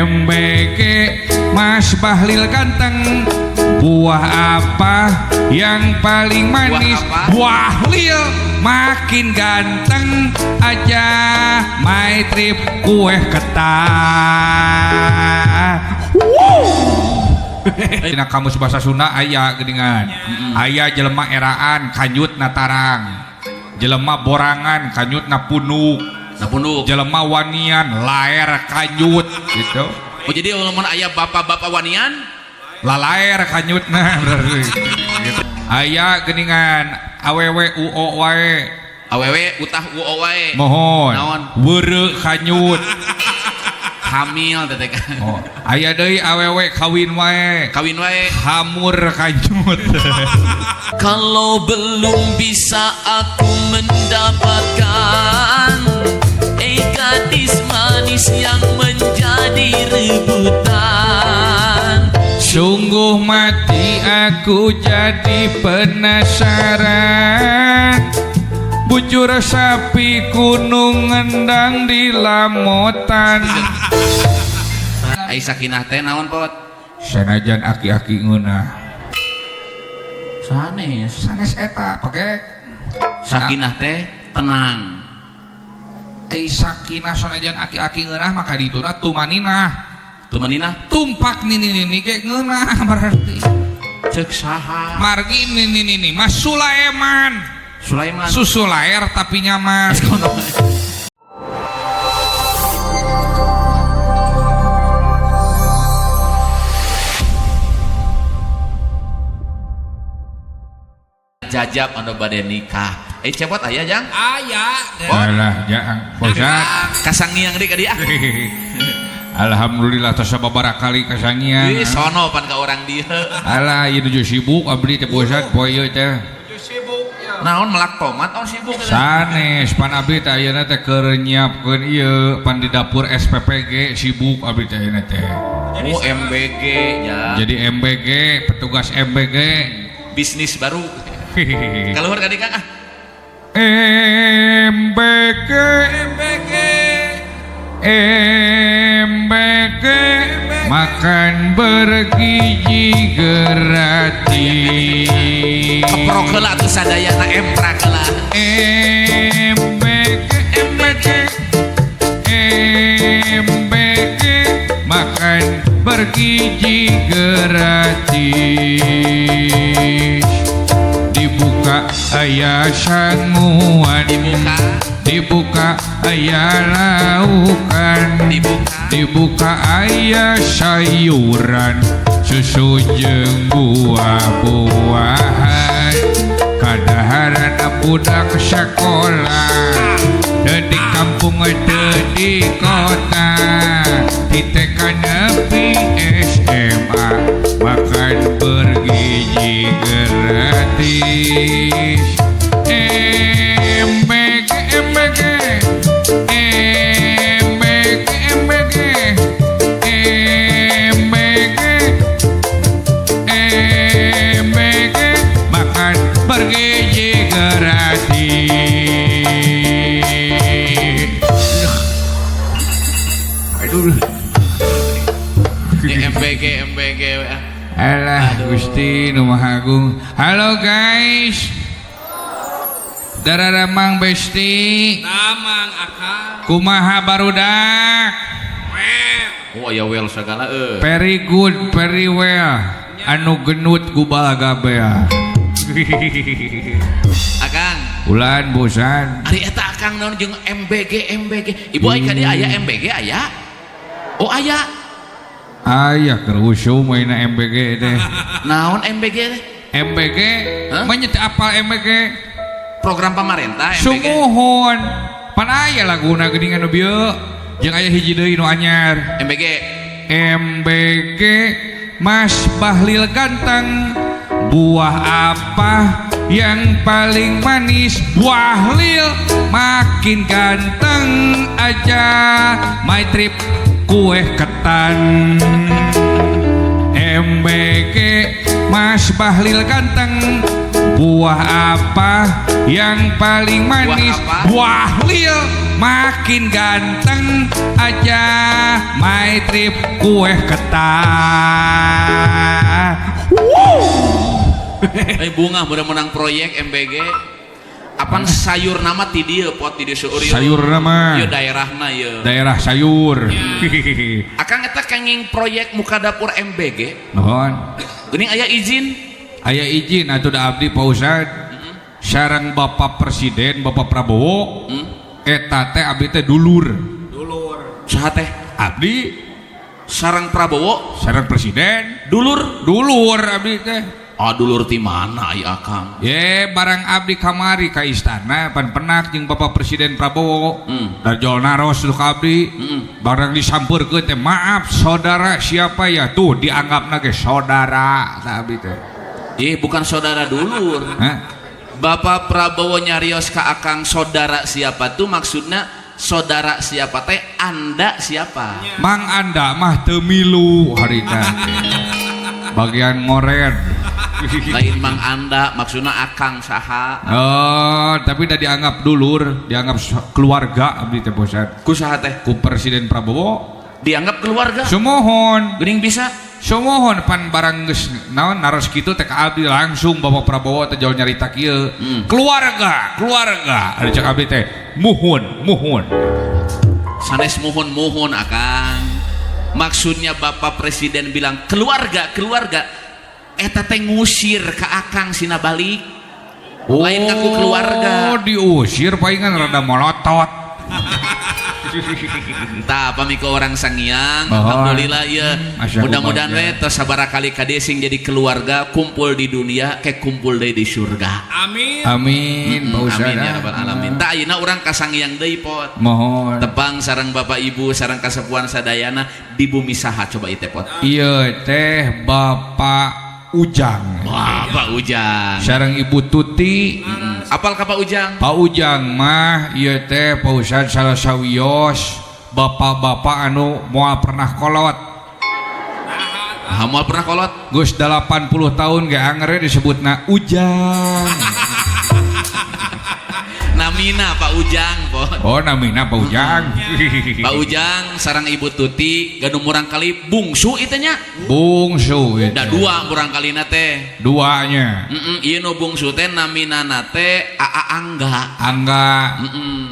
MBG Mas Bahlil ganteng. Buah apa yang paling manis? Buah lil makin ganteng aja. My trip kue ketan. Dina kamus bahasa Sunda aya geuningan. Aya jelema eraan kanyut na tarang. Jelema borangan kanyut na punuk. Na punuk. Jelema wanian laer kanyut gitu. Oh jadi lamun aya bapak-bapak wanian lalaer kanyutna berarti. Gitu. Aya geuningan awewe uo wae. Awewe utah uo wae. Mohon. Naon? Weureu kanyut. Hamil teh teh. Oh, aya deui awewe kawin wae. Kawin wae. Hamur kanyut. Kalau belum bisa aku mendapatkan gadis manis yang menjadi rebutan. Sungguh mati aku jadi penasaran. Bujur sapi gunung ngendang di lamotan. Ai sakinah teh naon pot? Sanajan aki-aki ngeunah. Sanes. Sanes eta pake. Sakinah teh tenang. Ai sakinah sanajan aki-aki ngeunah maka dituna tumaninah. Tumaninah tumpak nini-nini ge ngeunah berarti. Cek saha? Margi nini-nini Mas Sulaiman. Sulaiman. Susu laer tapi nyaman. Jajab anu bade nikah. Cepot aya jang? Aya. Alah jang bosat. Kasangiang deui ka dieu. Alhamdulillah tos sababaraha kali kasangiang. Ih sono pan ka urang dieu. Alah ieu nuju sibuk abdi teh bosat poe ieu teh. Naon melak tomat oh sibuk. Sanes pan abdi teh ayeuna teh keur nyiapkeun ieu pan di dapur SPPG sibuk abdi teh ayeuna teh. Oh MBG ya. Jadi MBG petugas MBG bisnis baru. Kaluhur ka dieu Kang ah. MBG MBG MBG makan bergizi gratis. Keprok heula atuh sadayana emprak heula. MBG MBG MBG makan bergizi gratis. Dibuka aya sanguan, dibuka, dibuka aya laukan, dibuka, dibuka aya sayuran, susu jeung buah-buahan. Kadaharan budak sekolah, teu di kampung teu di kota, di TK nepi SMA makan bergizi gratis. MBG MBG MBG MBG MBG MBG makan bergizi gratis. Aduh. Ini MBG MBG. Alah Gusti nu Maha Agung. Halo guys. Dararamang besti. Damang akang. Kumaha barudak? Oh aya well sagala euy. Very good, very well. Anu genut gubal gabea. Akang. Ulan bosan. Ari eta akang naon jeung MBG MBG. Ibu ai ka dieu aya MBG aya? Oh aya. Aya keur usum ayeuna MBG teh. Naon MBG teh? MBG mah teu apal MBG. Program pamarentah MBG. Sumuhun. Pan aya laguna geuningan nu bieu. Jeung aya hiji deui nu anyar. MBG. MBG Mas Bahlil ganteng. Buah apa yang paling manis? Buah lil makin ganteng aja. My trip kue ketan. MBG Mas Bahlil ganteng. Buah apa yang paling manis? Buah lil Makin ganteng aja my trip kue ketan. Eh bunga udah menang proyek MBG. Apan sayur nama ti dieu pot ti dieu seueur ieu. Sayur nama. Ieu daerahna ieu. Daerah sayur. Akang eta kenging proyek muka dapur MBG. Nuhun. Geuning aya izin. Aya izin atuh da abdi Pak Ustad. Sareng Bapak Presiden Bapak Prabowo. Eta teh abdi teh dulur. Dulur. Saha teh? Abdi Sareng Prabowo sareng presiden dulur. Dulur abdi teh. Ah dulur ti mana ai akang? Ye barang abdi kamari ka istana pan penak jeung Bapak Presiden Prabowo. Darjol naros lu ka abdi. Barang disampeurkeun teh, maaf saudara siapa ya, tuh dianggapna ge saudara ta abdi teh. Eh bukan saudara dulur. Hah? Bapak Prabowo nyarios ka akang saudara siapa tuh maksudnya saudara siapa teh anda siapa? Mang Anda mah teu milu harita. Bagian ngored. Lain mang anda maksudnya akang saha? Oh, tapi udah dianggap dulur, dianggap keluarga abdi teh bosan. Ku saha teh? Ku Presiden Prabowo. Dianggap keluarga. Sumuhun. Geuning bisa? Sumuhun pan barang geus naon naros kitu teh ka abdi langsung Bapak Prabowo teh jauh nyarita kieu. Keluarga, keluarga. Ari cek abdi teh muhun, muhun. Sanes muhun muhun akang. Maksudnya Bapak Presiden bilang keluarga, keluarga. Eta teh ngusir ke akang sina balik. Lain ngaku keluarga. Oh, diusir palingan rada molotot. Entah apa miko orang Sangiang, Oh. alhamdulillah ya. Masya Mudah-mudahan Allah. we tos sabaraha kali ka dieu sing jadi keluarga kumpul di dunia kayak kumpul deui di surga. Amin. Amin, Pak Ustad. Amin ya rabbal alamin. Tah ayeuna urang ka Sangiang deui pot. Mohon. Tepang sareng Bapak Ibu sareng kasepuhan sadayana di bumi saha coba ieu teh pot. Iya teh Bapak Ujang. Wah, Pak Ujang. Sareng Ibu Tuti. Apal ka Pak Ujang? Pak Ujang mah ieu teh Pak Ustad salah sawios bapak-bapak anu moal pernah kolot. Ah, moal pernah kolot. Geus 80 tahun ge angere disebutna Ujang. Namina Pak Ujang, pot. Oh, namina Pak Ujang. Pak Ujang sareng Ibu Tuti gaduh murang kali bungsu ieu teh nya. Bungsu ieu Da teh. dua murang kalina teh. Duanya. Ieu nu bungsu teh naminana teh Aa Angga. Angga.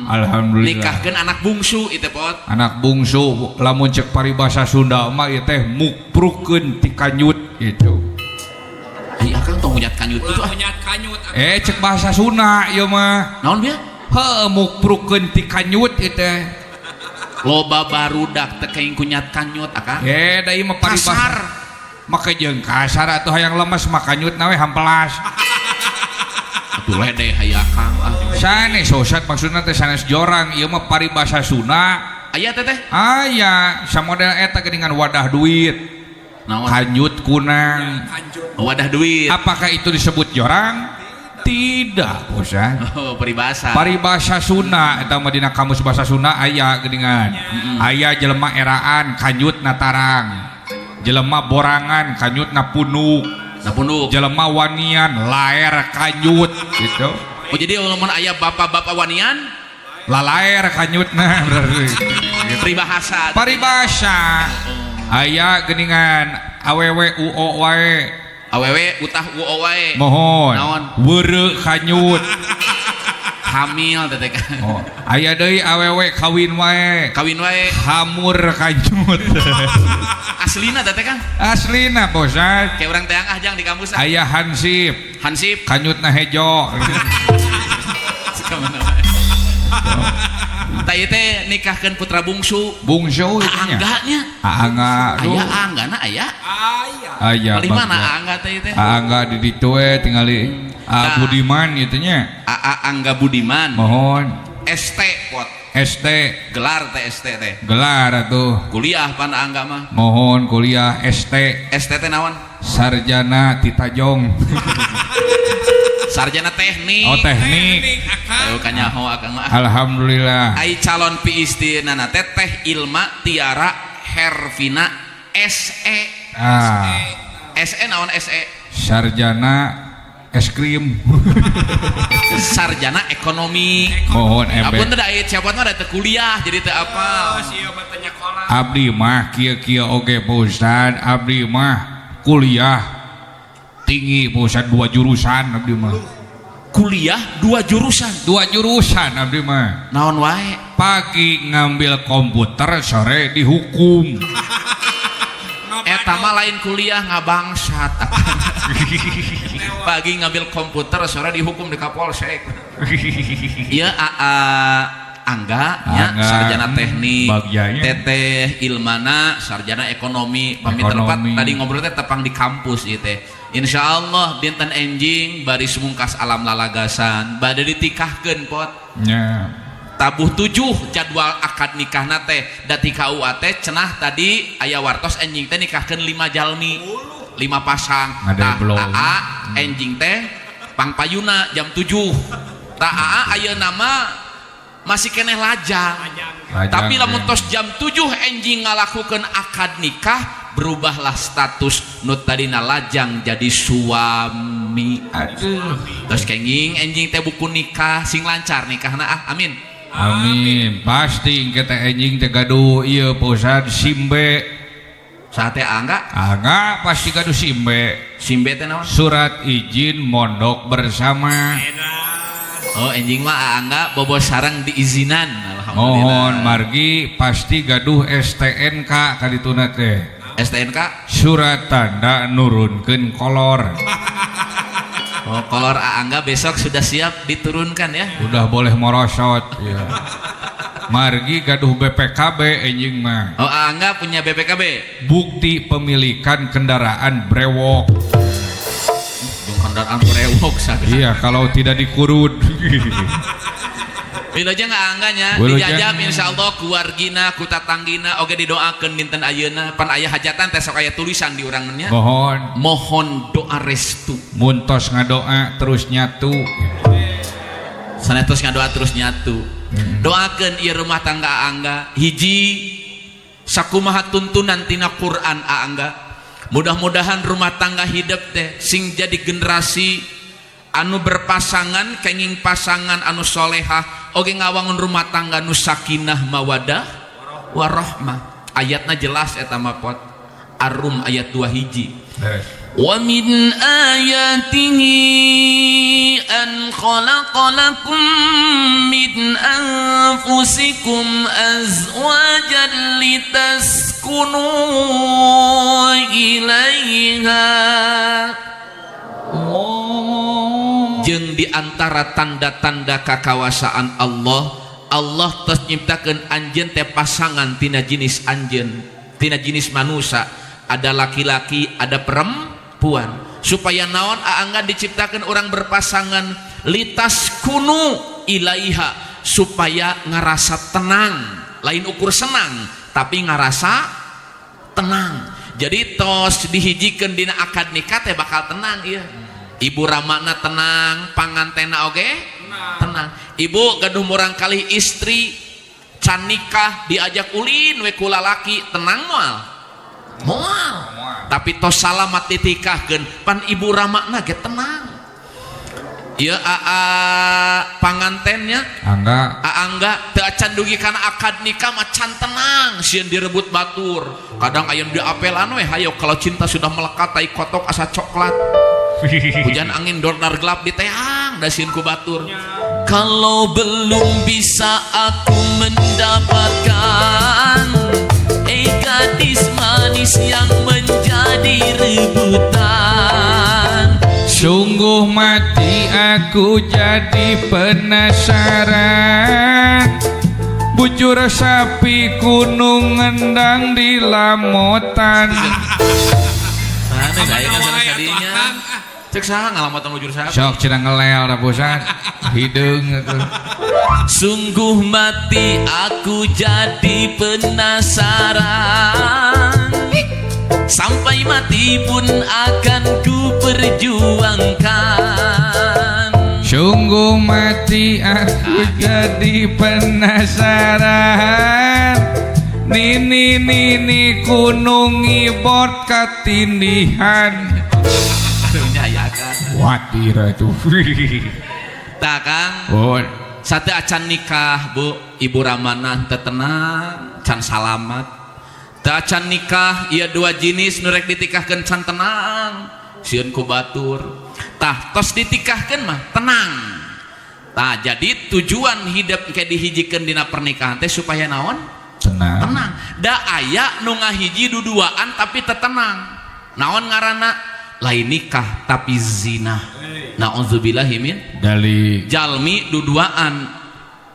Alhamdulillah. Nikahkeun anak bungsu ieu teh pot. Anak bungsu lamun cek paribasa Sunda mah ieu teh mukprukeun ti kanyut gitu. Ai akang tong ngunyat kanyut itu Ulah ah. ngunyat kanyut. Eh cek bahasa Sunda ieu mah. Naon bieu? Heuh mukprukeun ti kanyut ieu teh. Loba barudak teh kaing kunyat kanyut akang. Eh da ieu mah paribasa. Kasar. Make jeung kasar atuh hayang lemes mah kanyut na we hampelas. Atuh ledeh hayang akang ah. Sanes sosat maksudna teh sanes jorang ieu mah paribasa Sunda. Aya teh teh. Aya samodel eta geuningan wadah duit. Naon? Kanyut kunang. Kanjut. Wadah duit. Apakah itu disebut jorang? Tidak, bosan. Oh, peribahasa. Paribasa Sunda eta mah dina kamus bahasa Sunda aya geuningan. Aya jelema eraan kanyutna tarang. Jelema borangan kanyutna punuk. Na punuk. Jelema wanian laer kanyut gitu. Oh jadi lamun aya bapak-bapak wanian Lalaer kanyutna berarti. peribahasa. Paribasa. Aya geuningan awewe uo wae. Awewe utah uo wae. Mohon. Naon? Weureu kanyut. Hamil teh teh. Oh, aya deui awewe kawin wae. Kawin wae. Hamur kanyut. Aslina teh teh kan. Aslina bosan. Kayak orang teang ah jang di kampus ah. Aya hansip, Hansip. kanyutna hejo. Tah ieu teh nikahkeun putra bungsu. Bungsu itu nya. Angganya. Angga. Aya anggana aya. Aya. Aya. Paling mana angga teh ieu teh? Angga di ditu we tingali. Nah. Budiman ieu teh nya. Aa Angga Budiman. Mohon. ST pot. ST Gelar teh ST teh. gelar atuh. Kuliah pan Angga mah. Mohon kuliah ST ST teh naon? Sarjana Titajong. Sarjana teknik. Oh teknik. Akang. Ayo kanyaho akang mah. Alhamdulillah. Ai calon piistri-na teh teh Ilma Tiara Hervina SE. Ah, SE naon SE? Sarjana Es krim. Sarjana ekonomi. Mohon embe. Ampun teh da aya siapa mah da teu kuliah jadi teu apal. Abdi mah kieu-kieu oge Pak Ustad, abdi mah kuliah tinggi Pak Ustad, dua jurusan abdi mah. Kuliah dua jurusan. Dua jurusan abdi mah. Naon wae? Pagi ngambil komputer, sore dihukum. Eta mah lain kuliah, ngabangsat. Pagi ngambil komputer, sore dihukum di Kapolsek. Iya, AA Angga nya. Angga, sarjana teknik. Bagjanya. Teteh Ilmana sarjana ekonomi. Pami Ekonomi. tempat tadi ngobrol teh tepang di kampus ieu teh. Insyaallah dinten enjing baris mungkas alam lalagasan bade ditikahkeun pot. Nya. Tabuh 7 jadwal akad nikahna teh da ti KUA teh cenah tadi aya wartos enjing teh nikahkeun 5 jalmi, 5 pasang. Ada Tah, belum. AA enjing teh pangpayuna jam 7. Tah, AA ayeuna mah masih keneh lajang. Lajang, tapi lamun ya. Tos jam 7 enjing ngalakukeun akad nikah, berubahlah status nu tadina lajang jadi suami. Aduh. Terus kenging enjing teh buku nikah sing lancar nikahna ah, amin. Amin. Pasti kita enjing teh gaduh ieu Pak Ustad, simbe. Sate Angga. Angga pasti gaduh simbe. Simbe teh naon? Surat izin mondok bersama. Oh, enjing mah Angga bobo sarang diizinan, alhamdulillah. Mohon margi pasti gaduh STNK kadituna teh. STNK. Surat tanda nurunkeun kolor. Oh, kolor Angga besok sudah siap diturunkan ya. Udah boleh morosot ya. Margi gaduh BPKB enjing mah. Oh, Angga punya BPKB. Bukti pemilikan kendaraan brewok. Jeung kendaraan brewok sagala. Iya, kalau tidak dikurut. Wilujeng Angganya. Wilujeng. Dijajab insyaallah keluargina ku tatanggina oge didoakeun dinten ayeuna pan aya hajatan teh sok aya tulisan di urang nya. Mohon. Mohon doa restu. Mun tos ngadoa terus nyatu. Sanes terus ngadoa terus nyatu. Doakeun ieu rumah tangga Angga hiji sakumaha tuntunan tina Quran Angga. Mudah-mudahan rumah tangga hidup teh sing jadi generasi anu berpasangan kenging pasangan anu solehah oge ngawangun rumah tangga nu sakinah mawadah warahmah. Ayatna jelas eta mah pot. Ar-Rum ayat 2 hiji. Beres. Wa min ayatihi an khalaqa lakum min anfusikum azwajan litaskunu ilaiha. Jeung di antara tanda-tanda kakawasaan Allah, Allah tos nyiptakeun anjeun teh pasangan tina jenis anjeun, tina jenis manusia, ada laki-laki, ada perempuan. Supaya naon Angga diciptakan orang berpasangan litas kunu ilaiha, supaya ngerasa tenang, lain ukur senang tapi ngerasa tenang. Jadi tos dihijikeun dina akad nikah teh bakal tenang ieu. Ibu ramana tenang, pangantena oge tenang. Ibu gaduh murang kali istri can nikah diajak ulin we ku lalaki tenang moal? Moal. Tapi tos salamat ditikahkeun pan ibu ramana ge tenang. Ieu aa pangantennya Angga. Aa Angga teu acan dugi kana akad nikah mah can tenang, sieun direbut batur. Kadang aya nu diapelan we, hayo kalau cinta sudah melekat tai kotok asa coklat. Hujan angin dornar gelap di teang da sieun ku batur. Kalau belum bisa aku mendapatkan gadis manis yang menjadi rebutan. Sungguh mati aku jadi penasaran. Bujur sapi kunung ngendang di lamotan. Mana gaya kan sana sadinya. Cek saha ngalamotan bujur sapi? Sok cenah ngelel da bosan. Hideung atuh. Sungguh mati aku jadi penasaran. Sampai mati pun akan ku perjuangkan. Sungguh mati aku jadi penasaran. Nini nini kunung ngibot katindihan. Aduh, nyayakan. Kuatir atuh. Tah, Kang. Oh. Sate acan nikah, Bu, Ibu Ramana teu tenang, can salamat. Teu acan nikah, ieu dua jenis nu rek ditikahkeun can tenang. Sieun ku batur. Tah, tos ditikahkeun mah tenang. Tah, jadi tujuan hidup ke dihijikeun dina pernikahan teh supaya naon? Tenang. Tenang. Da aya nu ngahiji duduaan tapi teu tenang. Naon ngaranna? Lain nikah tapi zina. Nauzubillahi min Dari jalmi duduaan.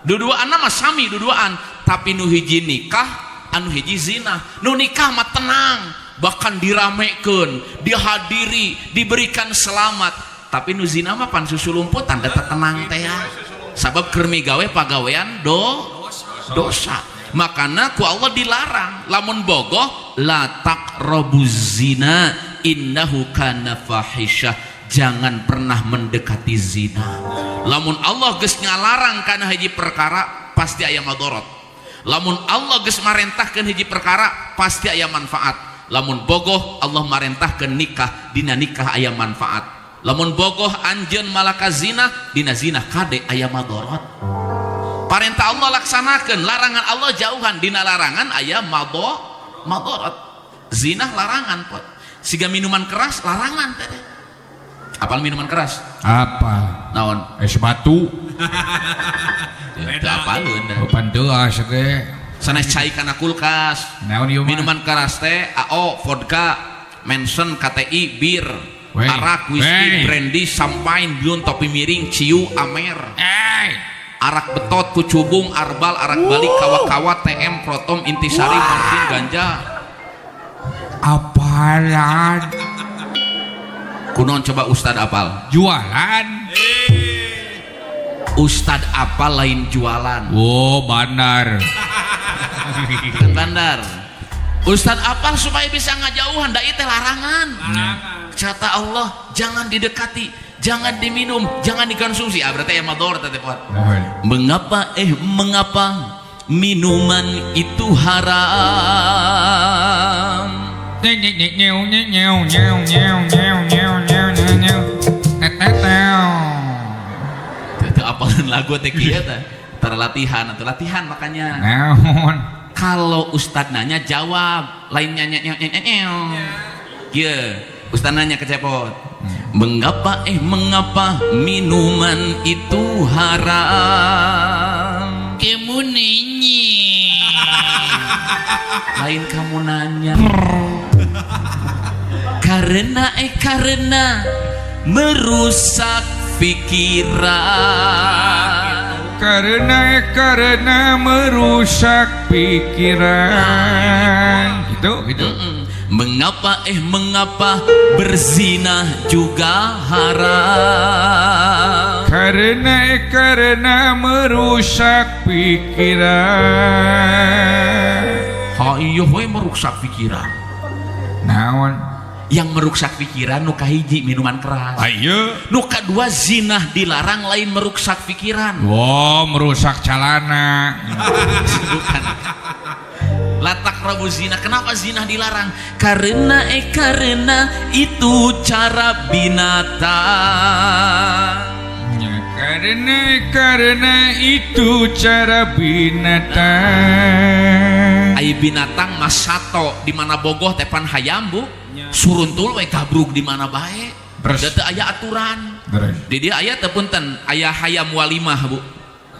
Duduaan mah sami duduaan, tapi nu hiji nikah, anu hiji zina. Nu nikah mah tenang, bahkan diramekeun, dihadiri, diberikan selamat. Tapi nu zina mah pan susu lumputan da teu tenang teh ya. Sabab keur migawe pagawean dosa. Makana ku Allah dilarang lamun bogoh la taqrabuz zina innahu kana fahisyah. Jangan pernah mendekati zina. Lamun Allah geus ngalarang kana hiji perkara pasti aya madorot. Lamun Allah geus marentahkeun hiji perkara pasti aya manfaat. Lamun bogoh Allah marentahkeun nikah, dina nikah aya manfaat. Lamun bogoh anjeun malaka zina, dina zina kade aya madorot. Parentah Allah laksanakeun, larangan Allah jauhan, dina larangan aya madorot. Zina larangan pot. Siga minuman keras larangan teh. Apal minuman keras? Apa? Naon? Es batu. Teu apaleun dah. Pan teu asa teh. Sanes cai kana kulkas. Naon ieu mah? Minuman keras teh AO, vodka, Manson, KTI, bir, Wey. arak, whisky, Wey. brandy, champagne, biun, topi miring, ciu, amer. Eh. Arak betot, kucubung, arbal, arak balik, kawa-kawa, TM, krotom, intisari, morfin, ganja. Apalan? Kunon coba Ustad apal? Jualan. Ustad apal lain jualan. Oh, bandar. Bukan bandar. Ustad apal supaya bisa ngajauhan da ieu teh larangan. Kata Allah jangan didekati, jangan diminum, jangan dikonsumsi. Ah, berarti aya mador teh pot. Mengapa mengapa minuman itu haram? Nyeng nyeng nyeng nyeng nyeng nyeng nyeng nyeng nyeng nyeng nyeng nyeng. Tet tet tet. Teu apalin lagu teh kieu teh. Tara latihan atau latihan makanya. Naon? Kalau ustad nanya jawab, lain nanya nyeng nyeng nyeng. Kieu, ustad nanya ke Cepot. Mengapa mengapa minuman itu haram? Kamu nanya. Lain kamu nanya. Karena karena merusak pikiran. Karena merusak pikiran. Gitu, gitu. Mengapa mengapa berzina juga haram? Karena merusak pikiran. Ha iya we merusak pikiran. Naon? Yang merusak pikiran nu kahiji minuman keras. Ayo. Nu kadua zinah dilarang lain merusak pikiran. Wow, merusak celana. Bukan. La taqrabu zina. Kenapa zina dilarang? Karena karena itu cara binatang. Ya, karena itu cara binatang. Ai binatang mah sato di mana bogoh teh pan hayam bu. Suruntul we gabrug di mana bae. Terus. Da teu aya aturan. Terus. Di dia aya teu punten, aya hayam walimah bu.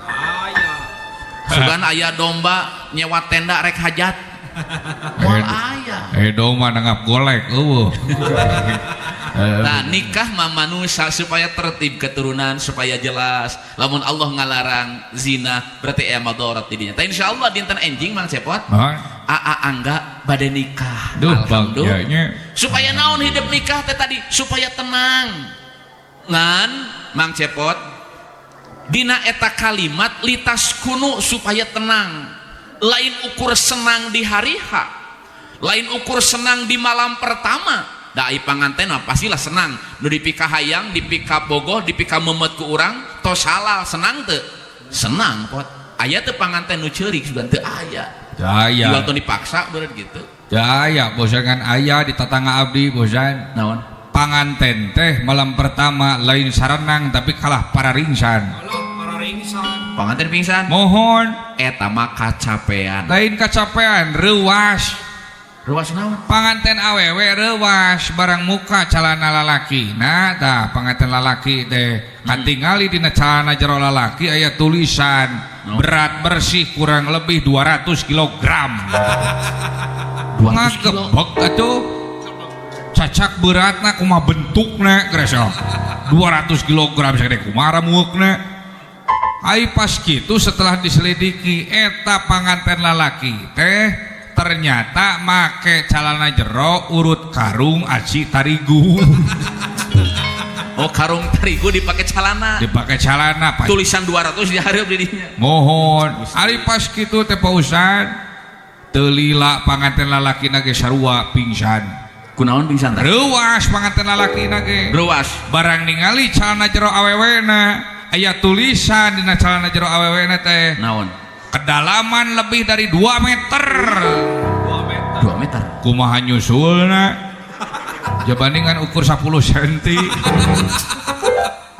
Aya. Sugan aya domba nyewa tenda rek hajat. Moal aya. Domba nanggap golek eueuh. Nah, nikah mah manusia supaya tertib keturunan, supaya jelas. Lamun Allah ngalarang zina berarti aya madarat di dinya. Tah insyaallah dinten enjing Mang Cepot. Naon? Aa Angga bade nikah. Duh, Alhamdulillah. bagjanya. Supaya naon hidup nikah teh tadi supaya tenang. Ngan Mang Cepot dina eta kalimat litas kunu supaya tenang. Lain ukur senang di hari H, lain ukur senang di malam pertama. Da ai panganten mah pastilah senang. Nu dipika hayang, dipika bogoh, dipika memet ku urang, tos halal senang teu? Senang pot. Aya teu panganten nu ceurik sugan teu aya. Daya. Di waktu dipaksa bener gitu. Daya bosan aya di tetangga abdi bosan. Naon? Panganten teh malam pertama lain sarenang tapi kalah pararingsan. Alah, pararingsan. Panganten pingsan. Mohon. Eta mah kacapean. Lain kacapean, reuas. Reuas naon? Panganten awewe reuas barang muka calana lalaki. Nah, tah panganten lalaki teh katingali dina calana jero lalaki aya tulisan No. berat bersih kurang lebih 200 kilogram. 200 kilo. Ngagebek atuh. Cacak beratna kumaha bentukna geus 200 kilogram sagede kumaha ramueukna. Ai pas kitu setelah diselidiki eta panganten lalaki teh ternyata make calana jero urut karung aci tarigu. Oh, karung terigu dipakai calana. Dipakai calana pas. Tulisan 200 di hareup di dinya. Mohon. Ari pas kitu teh Pak Ustad teu lila panganten lalaki na ge sarua pingsan. Kunaon pingsan teh? Reuas panganten lalaki na ge. Reuas. Barang ningali calana jero awewena aya tulisan dina calana jero awewena teh. Naon? Kedalaman lebih dari 2 meter. 2 meter. 2 meter. Kumaha nyusulna? Jabandingan ukur 10 cm.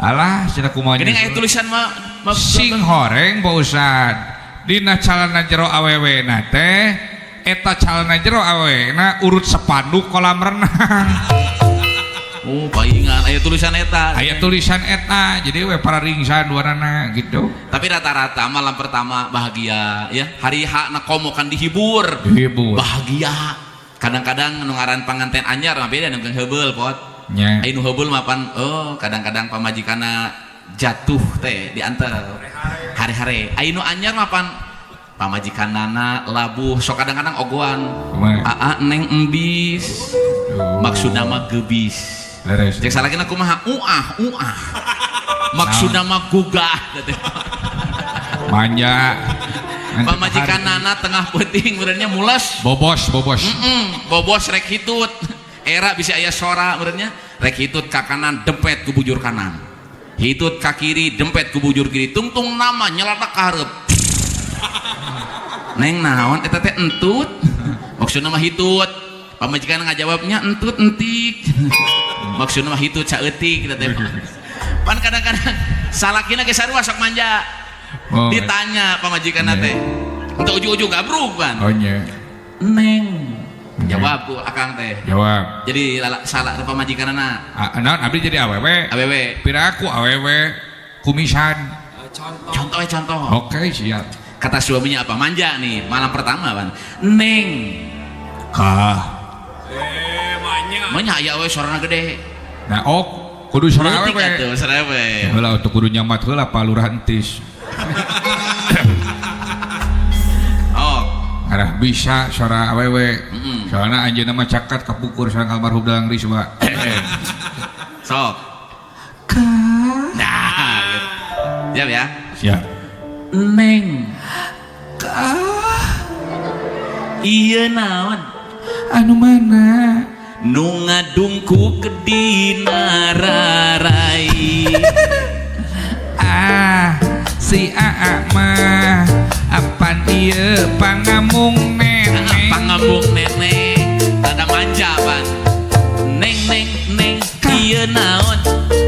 Alah, cenah kumaha Geuning aya nyusul. tulisan mah Sing horeng Pak Ustad. Dina calana jero awewena teh eta calana jero awewena urut sepanduk kolam renang. Oh, paingan aya tulisan eta. Aya tulisan eta, jadi we pararingsan duanana gitu. Tapi rata-rata malam pertama bahagia ya. Hari H na komo kan dihibur. Dihibur. Bahagia. Kadang-kadang nu ngaran panganten anyar mah beda nu heubeul pot. Nya. Aya nu heubeul mah pan oh kadang-kadang pamajikanna jatuh teh diantar. Hare-hare. Aya nu anyar mah pan pamajikanana labuh sok kadang-kadang ogoan. Kumaha? Aa neng embis. Maksudna mah gebis. Leres. Cek salakina kumaha? Uah, uah. Maksudna mah gugah teh. Manja. Pamajikanana tengah peuting meureunnya mules. Bobos, bobos. Bobos rek hitut. Era bisa aya sora meureunnya rek hitut ka kanan dempet ku bujur kanan. Hitut ka kiri dempet ku bujur kiri. Tungtung nama nyeladak ka hareup. Neng naon eta teh entut? Maksudna mah hitut. Pamajikan ngajawabnya entut entik. Maksudna mah hitut saeutik eta teh. Pan kadang-kadang salakina ge sarua sok manja. Oh, Ditanya pamajikanna teh. Untuk ujug-ujug gabrug kan. Oh nya. Neng. Jawab ku akang teh. Jawab. Jadi salah pamajikanana. Naon abdi jadi awewe. Awewe. Pira aku awewe kumisan. Contoh. Contoh contoh. Oke, siap. Kata suaminya apa? Manja nih malam pertama pan. Neng. Kah. Manya. Manya aya we sorana gede. Nah, ok kudu sora Leutik awewe. atuh sora awewe. Heula atuh kudu nyamat heula Pak Lurah Entis. Oh, Arah bisa sora awewe. Soalna anjeunna mah cakat kapukur sareng almarhum Dalang Riswa. Sok. Nah, gitu. Siap ya. Siap. Neng. Iya naon? Anu mana? Nu ngadungkuk dina rarai. Ah, si Aa mah apan ieu pangamung nenek. Pangambung nenek tanda manja pan. Neng neng neng ieu naon?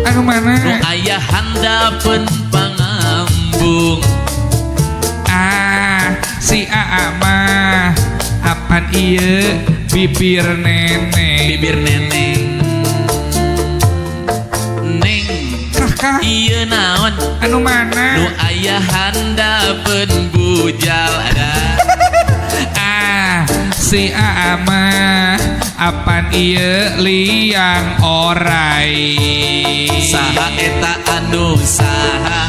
Anu mana? Nu aya handapeun pangambung. Ah, si Aa mah apan ieu bibir nenek. Bibir nenek. Neng Kah ieu naon? Anu mana? Nu aya handapeun bujal ada. Ah, si Aa mah apan ieu liang orai. Saha eta anu saha?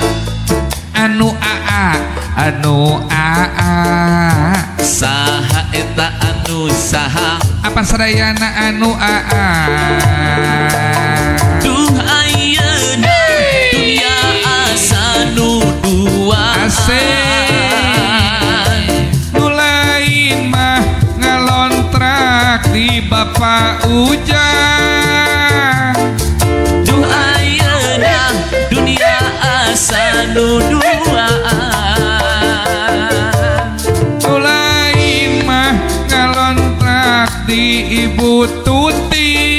Anu aa, anu aa. Saha eta anu saha? Apa sadayana anu aa. Duh ayeuna dunia asa nu duaan. Asik. Nu lain mah ngalontrak di Bapak Ujang. Duh ayeuna dunia asa nu duaan. Nu lain mah ngalontrak di Ibu Tuti.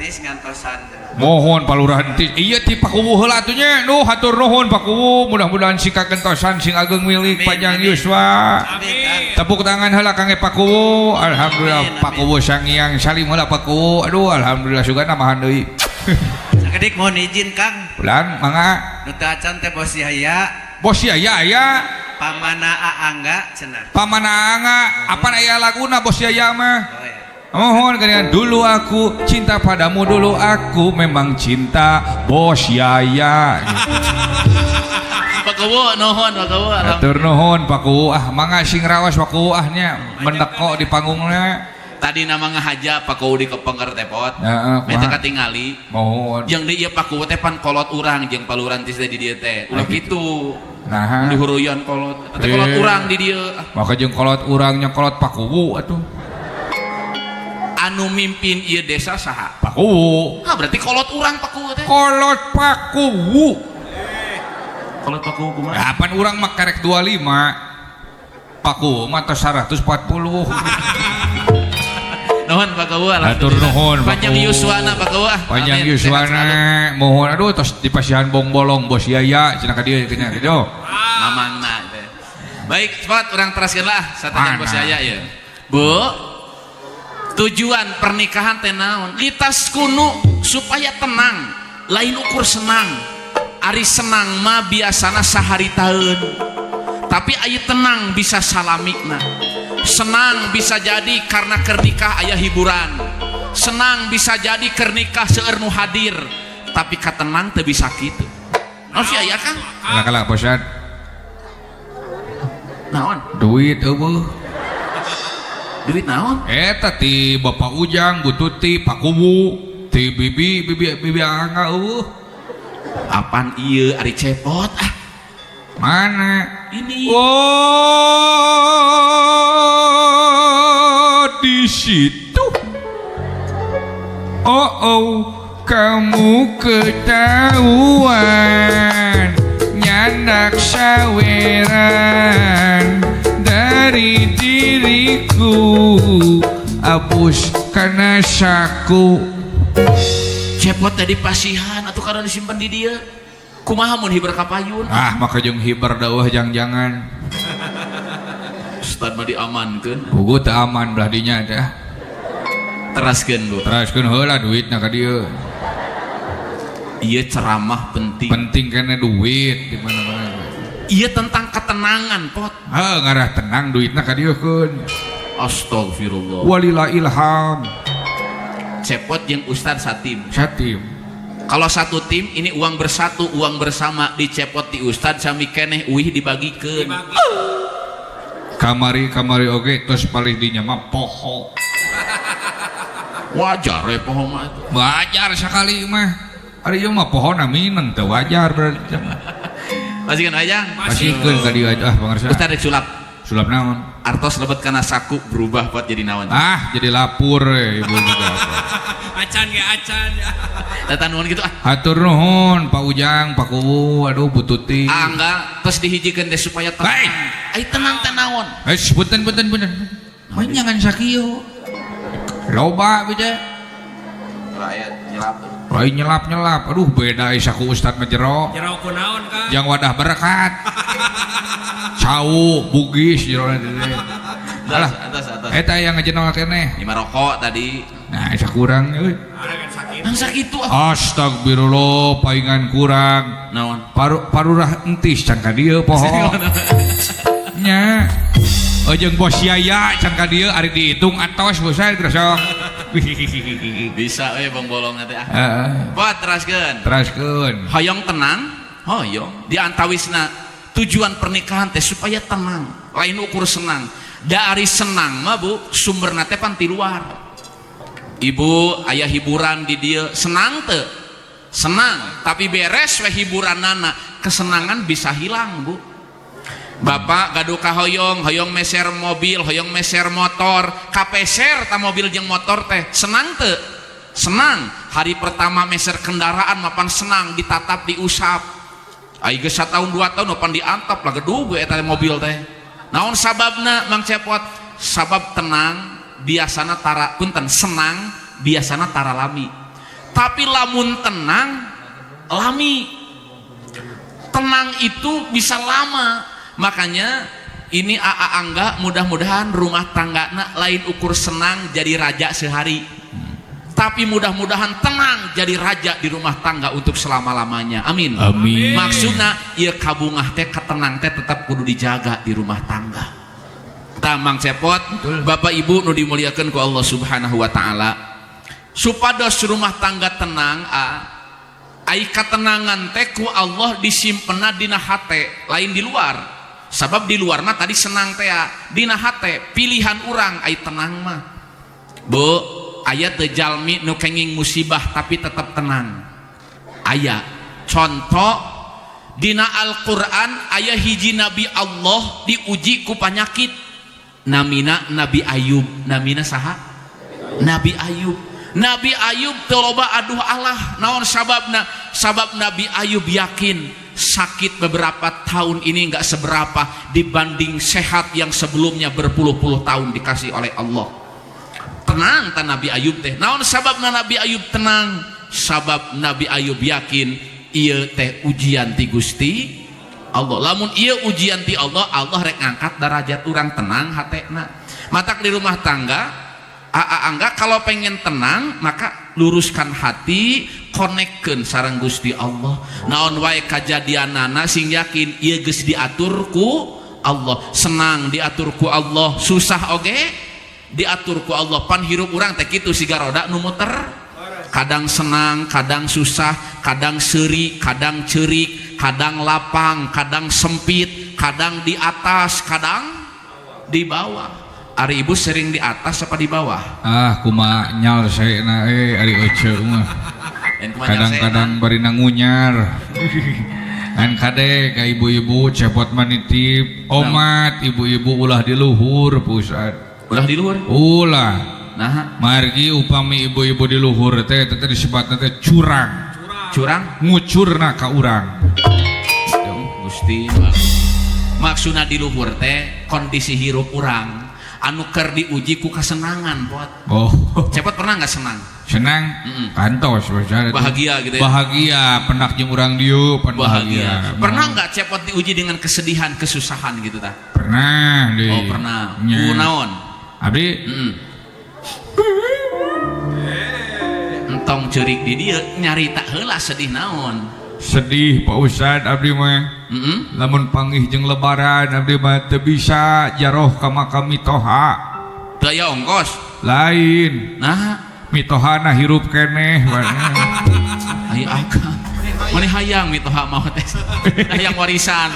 Entis ngantosan. Mohon Pak Lurah Entis. Iya ti Pak Kuwu heula atuh nya. Duh hatur nuhun Pak Kuwu, mudah-mudahan sing kagentosan sing ageng milik Amin, panjang amin. yuswa. Amin, Kang. Tepuk tangan heula kangge Pak Kuwu. Alhamdulillah. Amin, Pak amin. Kuwu sangiang salim heula Pak Kuwu. Aduh alhamdulillah sugana mahan deui. Sakedik mohon izin Kang. Ulang mangga. Nu teu acan teh Bos Yahya, Bos Yaya aya. Pamana Aangga cenah. Pamana Angga, apa aya laguna Bos Yaya mah? Oh ya. Mohon kalian dulu aku cinta padamu, dulu aku memang cinta Bos Yaya. Pak Kuwu nuhun Pak Kuwu. Atur nuhun Pak Kuwu, ah mangga sing rawas Pak Kuwu ah nya mendeko di panggungna. Tadi nama ngahaja Pak Kuwu di kepengker teh pot. Heeh, Meta kumaha? katingali. Mohon. Jeung di ieu Pak Kuwu teh pan kolot urang jeung paluran tis teh di dieu teh. Ulah Ah, gitu. kitu. Nah, Dihuruyan kolot. Teh kolot Eh. urang di dieu. Ah, maka jeung kolot urang nya kolot Pak Kuwu atuh. Anu mimpin ieu desa saha? Pak Kuwu. Ah berarti kolot urang Pak Kuwu teh. Kolot Pak Kuwu. Kolot Pak Kuwu kumaha? Kapan urang mah karek 25. Pak Kuwu mah tos 140. Nuhun Pak Kuwu. Atur nuhun Pak Panjang Kuwu. yuswana Pak Kuwu ah. Panjang Amin. Sehat selalu. yuswana mohon aduh tos dipasihan bong bolong Bos Yaya cenah ka dieu nya kitu. Mamangna teh. Baik, cepat urang teraskeun lah satajan Mana? Bos Yaya ya. Bu, tujuan pernikahan teh naon? Litas kuno supaya tenang, lain ukur senang. Ari senang mah biasana sahari taun. Tapi aya tenang bisa salamikna. Senang bisa jadi karena keur nikah aya hiburan. Senang bisa jadi keur nikah seueur nu hadir. Tapi katenang teu bisa kitu. Naon sih aya Kang? Kalah kalah Bosad. Naon? Duit eueuh. Duit naon? Eta ti Bapak Ujang, Bu Tuti, Pak Kuwu, ti Bibi, Bibi Bibi Angga eueuh. Apaan ieu ari cepot ah? Mana? Ini. Oh, di situ. Oh, oh, kamu ketahuan nyandak saweran dari diriku, abus karena saku. Cepot tadi pasihan atau karena disimpan di dia. Kumaha mun hiber kapayun? Ah, maka jeung hiber dauh jang-jangan. Ustad mah diamankeun. Pugu teu aman belah dinya teh. Teraskeun Bu. Teraskeun heula duitna ka dieu. Ieu ceramah penting. Penting kena duit di mana-mana. Ieu tentang ketenangan pot. Heuh, ngarah tenang duitna ka dieu keun. Astagfirullah. Walila ilham. Cepot jeung Ustad satim. Satim. Kalau satu tim ini uang bersatu, uang bersama dicepot di Ustad sami keneh uih dibagikeun. Kamari kamari oge tos palih dinya mah poho. Wajar ya poho mah itu. Wajar sekali mah. Ari ieu mah pohona mineng teu wajar berarti. Pasikeun aja. Pasikeun ka dieu ah pangarsa. Ustad rek sulap. Sulap naon? Artos lebet kana saku berubah buat jadi naon. Ah, jadi lapur ibu juga. Acan ge acan. Tata nuhun gitu ah. Hatur nuhun Pak Ujang, Pak Kuwu, aduh Bu Tuti. Ah enggak, terus dihijikeun teh supaya tenang. Baik. Ai tenang teh naon? Eh, punten punten punten. Mah jangan sakieu. Loba beda. Rakyat nyelap. Lain nyelap-nyelap. Aduh beda saku ustad mah jero. Jero kunaon Kang? Jang wadah berkat. Cau, Bugis jero teh. Alah, Atas atas. eta yang ngejenol keneh. Lima rokok tadi. Nah, asa kurang euy. Ada kan sakit. Nang sakitu ah. Astagfirullah, paingan kurang. Naon? Paru parurah entis can ka dieu poho. Nya. Ojeng bos Yaya can ka dieu ari dihitung atos bosan terus sok. Bisa we bong bolong teh ah. Heeh. Buat teraskeun. Teraskeun. Hoyong tenang, hoyong. Di antawisna tujuan pernikahan teh supaya tenang, lain ukur senang. Dari senang mah Bu, sumberna teh pan ti luar. Ibu ayah hiburan di dia senang teu? Senang, tapi beres we hiburanana, kesenangan bisa hilang Bu. Bapak gaduh kahoyong, hoyong meser mobil, hoyong meser motor, kapeser ta mobil jeung motor teh, senang teu? Senang. Hari pertama meser kendaraan mapan senang, ditatap, diusap. Ai geus satahun 2 tahun mapan diantap lah gedug we eta mobil teh. Naon sababna Mang Cepot? Sabab tenang biasana tara punten senang biasana tara lami. Tapi lamun tenang lami. Tenang itu bisa lama. Makanya ini AA Angga mudah-mudahan rumah tangga lain ukur senang jadi raja sehari, tapi mudah-mudahan tenang jadi raja di rumah tangga untuk selama-lamanya. Amin. Amin. Maksudnya ieu kabungah teh, ketenang teh tetap kudu dijaga di rumah tangga. Tah, Mang Cepot, Bapak Ibu nu dimuliakan ku Allah Subhanahu wa taala, supados rumah tangga tenang, ai katenangan teh ku Allah disimpenna dina hate, lain di luar. Sabab di luar mah tadi senang teh dina hate, pilihan urang ai tenang mah. Bu, aya teu jalmi nu kenging musibah tapi tetap tenang? Aya. Contoh dina Al-Qur'an, aya hiji nabi Allah diuji ku panyakit, namina Nabi Ayub. Namina saha? Nabi Ayub. Nabi Ayub teu loba aduh Allah. Naon sababna? Sabab Nabi Ayub yakin sakit beberapa tahun ini nggak seberapa dibanding sehat yang sebelumnya berpuluh-puluh tahun dikasih oleh Allah. Tenang tan Nabi Ayub teh. Naon sababna Nabi Ayub tenang? Sabab Nabi Ayub yakin ieu teh ujian ti Gusti Allah. Lamun ieu ujian ti Allah, Allah rek ngangkat derajat urang. Tenang hatena. Matak di rumah tangga, AA Angga, kalau pengen tenang maka luruskan hati, konekkeun sareng Gusti Allah. Naon wae kajadianana sing yakin ieu geus diatur ku Allah. Senang diatur ku Allah, susah oge diatur ku Allah. Pan hirup urang teh kitu, siga roda nu muter, kadang senang, kadang susah, kadang seuri, kadang ceurik, kadang lapang, kadang sempit, kadang di atas, kadang di bawah. Ari ibu sering di atas apa di bawah? Ah, kumaha nyalsaina ari ece mah. Dan kumaha? Kadang-kadang bari ngunyar. Kan kade ka ibu-ibu, Cepot mah nitip omat, ibu-ibu ulah di luhur pusat. Ulah di luhur? Ulah. Nah. Margi upami ibu-ibu di luhur teh teh disebutna teh curang. Curang? Ngucurna ka urang. Ya, Gusti, maksudna di luhur teh kondisi hirup urang anu keur diuji ku kesenangan, Pot. Oh. Cepot pernah nggak senang? Senang. Kantos besar. Bahagia gitu ya? Bahagia, penak jeung urang dieu pan. Bahagia. Bahagia. Pernah nggak Cepot diuji dengan kesedihan, kesusahan gitu tah? Pernah di. Oh, pernah. Nya. Ku naon? Abdi. Entong ceurik di dieu, nyarita heula sedih naon. Sedih, Pak Ustad, abdi mah. Lamun panggih jeung lebaran abdi mah teu bisa jaroh ka makam mitoha. Teu aya ongkos? Lain. Nah. Mitohana hirup keneh. Ayo akang. Maneh hayang mitoha mau teh? Hayang warisan?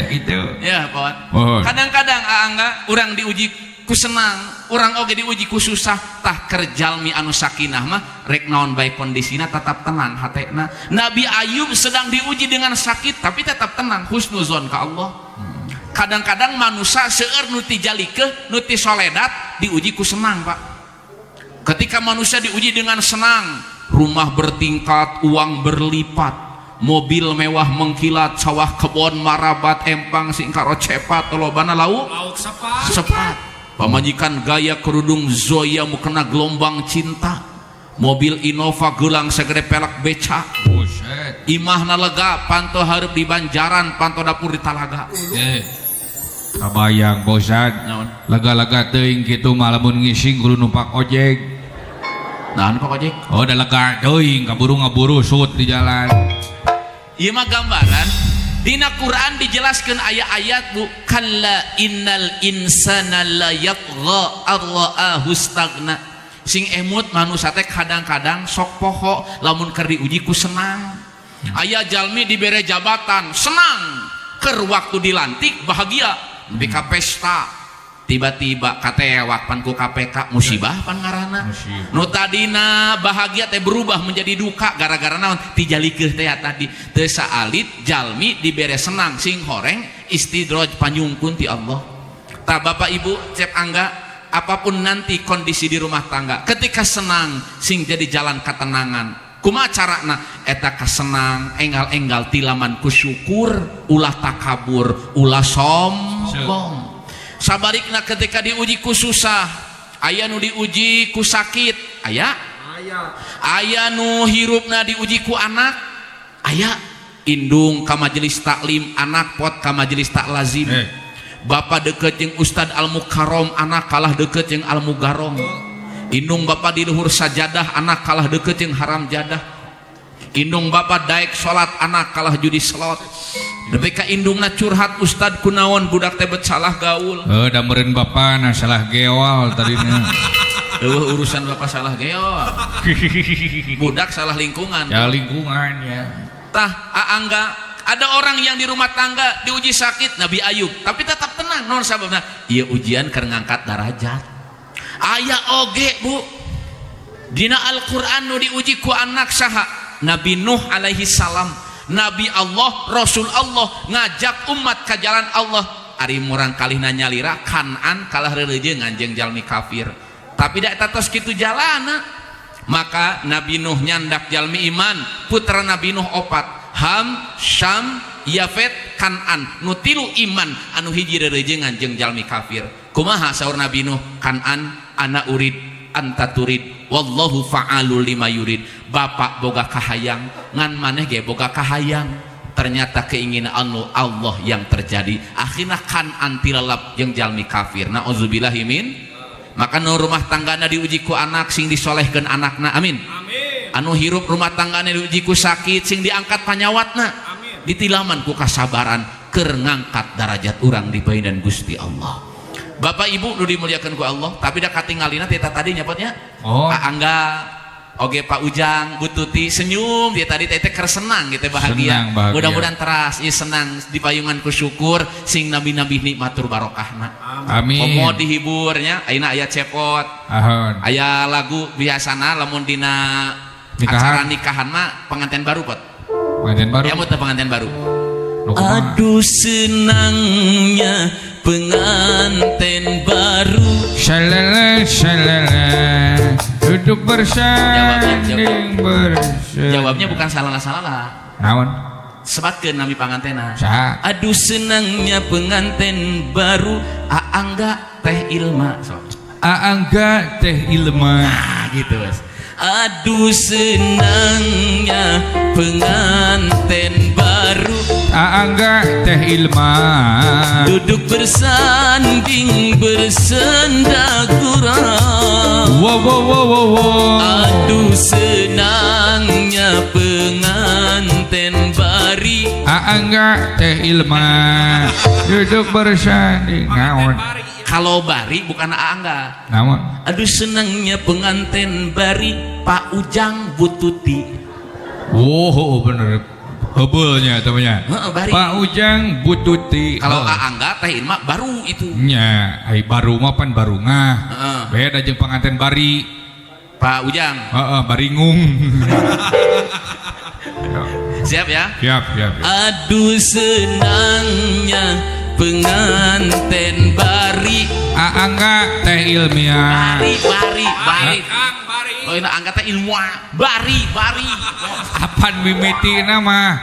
Itu. Ya, Pak. Oh. Kadang-kadang angga urang diuji ku senang, urang oge diuji ku susah. Tah, keur jalmi anu sakinah mah rek naon bae kondisina tetap tenang hatena. Nabi Ayub sedang diuji dengan sakit tapi tetap tenang, husnuzon ka Allah. Kadang-kadang manusia seueur nu ti jalikeuh, nu ti soledat diuji ku senang, Pak. Ketika manusia diuji dengan senang, rumah bertingkat, uang berlipat, mobil mewah mengkilat, sawah kebon marabat, empang singkaro cepat, lobana lauk Lauk sepat. Sepat. Pamajikan gaya kerudung Zoya, mukena gelombang cinta, mobil Innova gelang segede pelek beca. Buset. Imahna lega, panto hareup di banjaran, panto dapur di talaga. Eh. Kabayang, Pak. Naon? Lega-lega teuing kitu mah lamun ngising kudu numpak ojek. Nah, anu Pak ojek. Oh, da lega teuing, kaburu ngaburu sut di jalan. Ieu mah gambaran. Dina Quran dijelaskan ayat-ayat, Bu, kalla innal insana la yatgha arra'ahu istaghna. Sing emut, manusia teh kadang-kadang sok poho lamun keur diuji ku senang. Aya jalmi dibere jabatan, senang. Keur waktu dilantik bahagia, nepi ka pesta. Tiba-tiba katewak pan ku KPK, musibah pan ngaranna. Musibah. Nu tadina bahagia teh berubah menjadi duka gara-gara naon? Tijalikeuh teh tadi. Teu saalit jalmi dibere senang, sing horeng istidraj, panyungkun ti Allah. Tah, Bapak Ibu, Cep Angga, apapun nanti kondisi di rumah tangga, ketika senang sing jadi jalan ketenangan. Kumaha carana eta kasenang? Enggal-enggal tilaman ku syukur, ulah takabur, ulah sombong. Sabarikna ketika diuji ku susah, aya nu diuji ku sakit, aya. Aya nu hirupna diuji ku anak, aya indung ka majelis taklim, anak pot ka majelis taklazim. Bapak deket jeung Ustad Al Mukarrom, anak kalah deket jeung Al Mugarong. Indung bapak di luhur sajadah, anak kalah deket jeung haram jadah. Indung bapak daek salat, anak kalah judi slot. Nepi ka indungna curhat, Ustad, kunaon budak teh bet salah gaul. Eh, da meureun bapak na salah gewal tadinya. Eueuh urusan bapak salah geol. Budak salah lingkungan. Ya lingkungan ya. Tah, Angga, ada orang yang di rumah tangga diuji sakit, Nabi Ayub, tapi tetap tenang. Non sababna? Ieu ujian keur ngangkat darajat. Aya oge, Bu. Dina Al-Qur'an nu diuji ku anak saha? Nabi Nuh alaihi salam. Nabi Allah, Rasul Allah ngajak umat ke jalan Allah. Ari murang kalihna nyalira Kanan kalah reureujeungan jeung jalmi kafir. Tapi da eta tos kitu jalana. Maka Nabi Nuh nyandak jalmi iman, putra Nabi Nuh opat, Ham, Syam, Yafet, Kanan. Nu tilu iman, anu hiji reureujeungan jeung jalmi kafir. Kumaha saur Nabi Nuh? Kanan, ana urid, anta turid, wallahu fa'alul lima yurid. Bapak boga kahayang, ngan maneh ge boga kahayang. Ternyata keinginan anu Allah yang terjadi. Akhirnya Kanan tilalap jeung jalmi kafir. Nauzubillahi min. Maka nu rumah tanggana diuji ku anak, sing disolehkeun anakna, amin. Amin. Anu hirup rumah tanggana diuji ku sakit, sing diangkat panyawatna. Amin. Ditilaman ku kasabaran keur ngangkat darajat urang di payunan Gusti Allah. Bapak Ibu nu dimuliakan ku Allah, tapi da katingalina teh tadi nyapotnya. Oh. Pak Angga, oge Pak Ujang, Bu Tuti senyum dia tadi teh keur senang gitu, bahagia. Senang, bahagia. Mudah-mudahan teras ieu senang di payungan ku syukur sing nabi-nabi nikmatur barokahna. Amin. Komo dihiburnya, ayeuna aya cepot, Ahon. aya lagu biasana lamun dina Nikahan. acara nikahan mah pengantin baru pot. Pengantin baru. Ya mun teu pengantin baru. Nu kumaha? Aduh senangnya pengantin baru. Shalala shalala duduk bersanding bersanding. Jawabnya bukan salah-salah. Naon? Sebatkeun nami pangantena. Saha? Aduh senangnya pengantin baru, Aangga Teh Ilma. So. Aangga Teh Ilma. Nah, gitu, Mas. Aduh senangnya pengantin baru, Aangga Teh Ilma. Duduk bersanding bersenda gurau. Wow wow wow wow wow. Aduh senangnya pengantin bari. Aangga Teh Ilma duduk bersanding. Naon? Kalau bari bukan Aangga. Naon? Aduh senangnya pengantin bari, Pak Ujang Bututi. Wow, bener. Hebeulnya temennya. Heeh, bari. Pak Ujang Bututi. Kalau Heeh. Aangga Teh Ilma baru itu. Nya, ai baru mah pan barungah. Heeh. Beda jeung panganten bari. Pak Ujang. Heeh, baringung. Siap ya? Siap, siap, siap. Aduh senangnya pengantin bari. Aangga Teh Ilmiah. Bari, bari, bari. Kang bari. Oh ini Angga teh ilmu bari, bari. Apan mimitina mah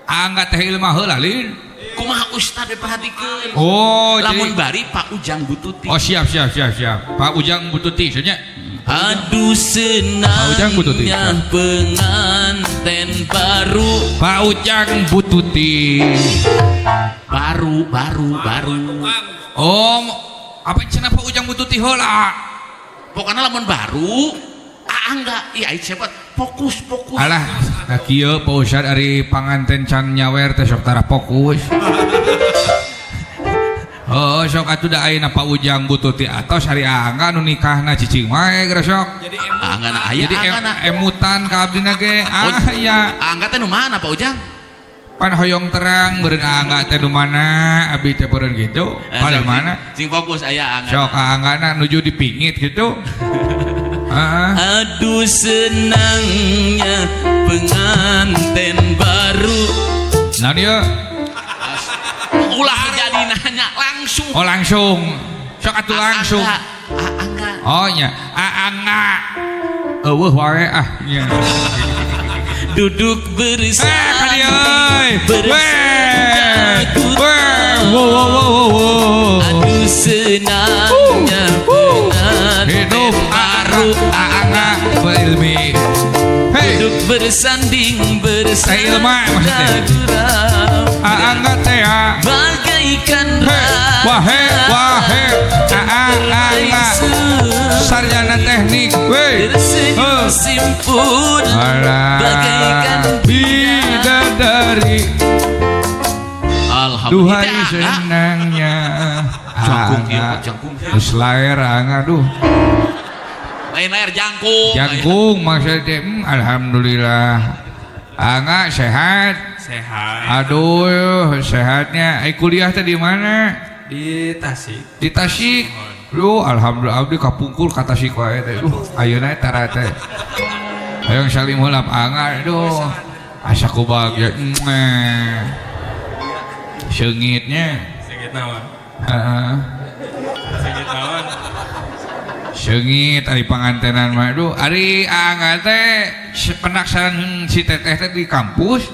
Aangga Teh Ilma heula lin. Kumaha ustad perhatikeun. Oh, Lamun jadi bari Pak Ujang Bututi. Oh, siap siap siap siap. Pak Ujang Bututi nya. Aduh Pak Ujang Bututi. senangnya pengantin baru. Pak Ujang Bututi. Baru, baru, baru. Kang. Oh, apa cenah Pak Ujang Bututi heula? Pokoknya lamun baru Angga, iya siapa? Fokus, fokus. Alah, nah kieu Pak Ustad ari panganten can nyawer teh sok tara fokus. Oh, sok atuh da ayeuna Pak Ujang Bututi atos ari Angga nu nikahna cicing wae geura sok. Jadi emut. Angga na aya Jadi Angga na. emutan ka abdina ge. Ah ya, Angga teh nu mana Pak Ujang? Pan hoyong terang beureun Angga teh nu mana, abdi teh beureun gitu. Eh, Paling sok, mana? Sing fokus aya Angga. Sok Anggana nuju dipingit gitu. Heeh. Aduh senangnya pengantin baru. Nah dia Ulah jadi nanya langsung. Oh langsung. Sok atuh langsung. Angga, Angga. Oh nya, Angga. Eueuh wae ah nya. Duduk Eh, ka dieu bersanding euy. bersenda Weh. Wow wow wow wow. wow. Aduh senangnya pengantin Hidup baru. Angga. Tolabul ilmi. Hei, Duduk bersanding Teh Ilma maksudnya. gurau Aangga teh ya. bagaikan Hei, wahe, wahe, aa, angga, sarjana teknik, weh. tersenyum Heh. simpul Alah, bagaikan bidadari, Alhamdulillah. duhai senangnya. Jangkung, iya, Angga. Pak, jangkung. Terus laer angga, duh. Lain air jangkung. Jangkung maksudnya, alhamdulillah. Angga sehat. Sehat. Aduh, sehatnya. Eh, kuliah tadi mana? Di Tasik. Di Tasik. Lu alhamdulillah abdi kapungkur ka Tasik wae teh. Duh, ayeuna tara teh. Hayang salim heula angga aduh. Asa ku bahagia. Mwah. Seungitnya. Seungit naon? Heeh. Seungit naon? Seungit ari pangantenan mah aduh. Ari angga teh penaksaran si teteh teh di kampus.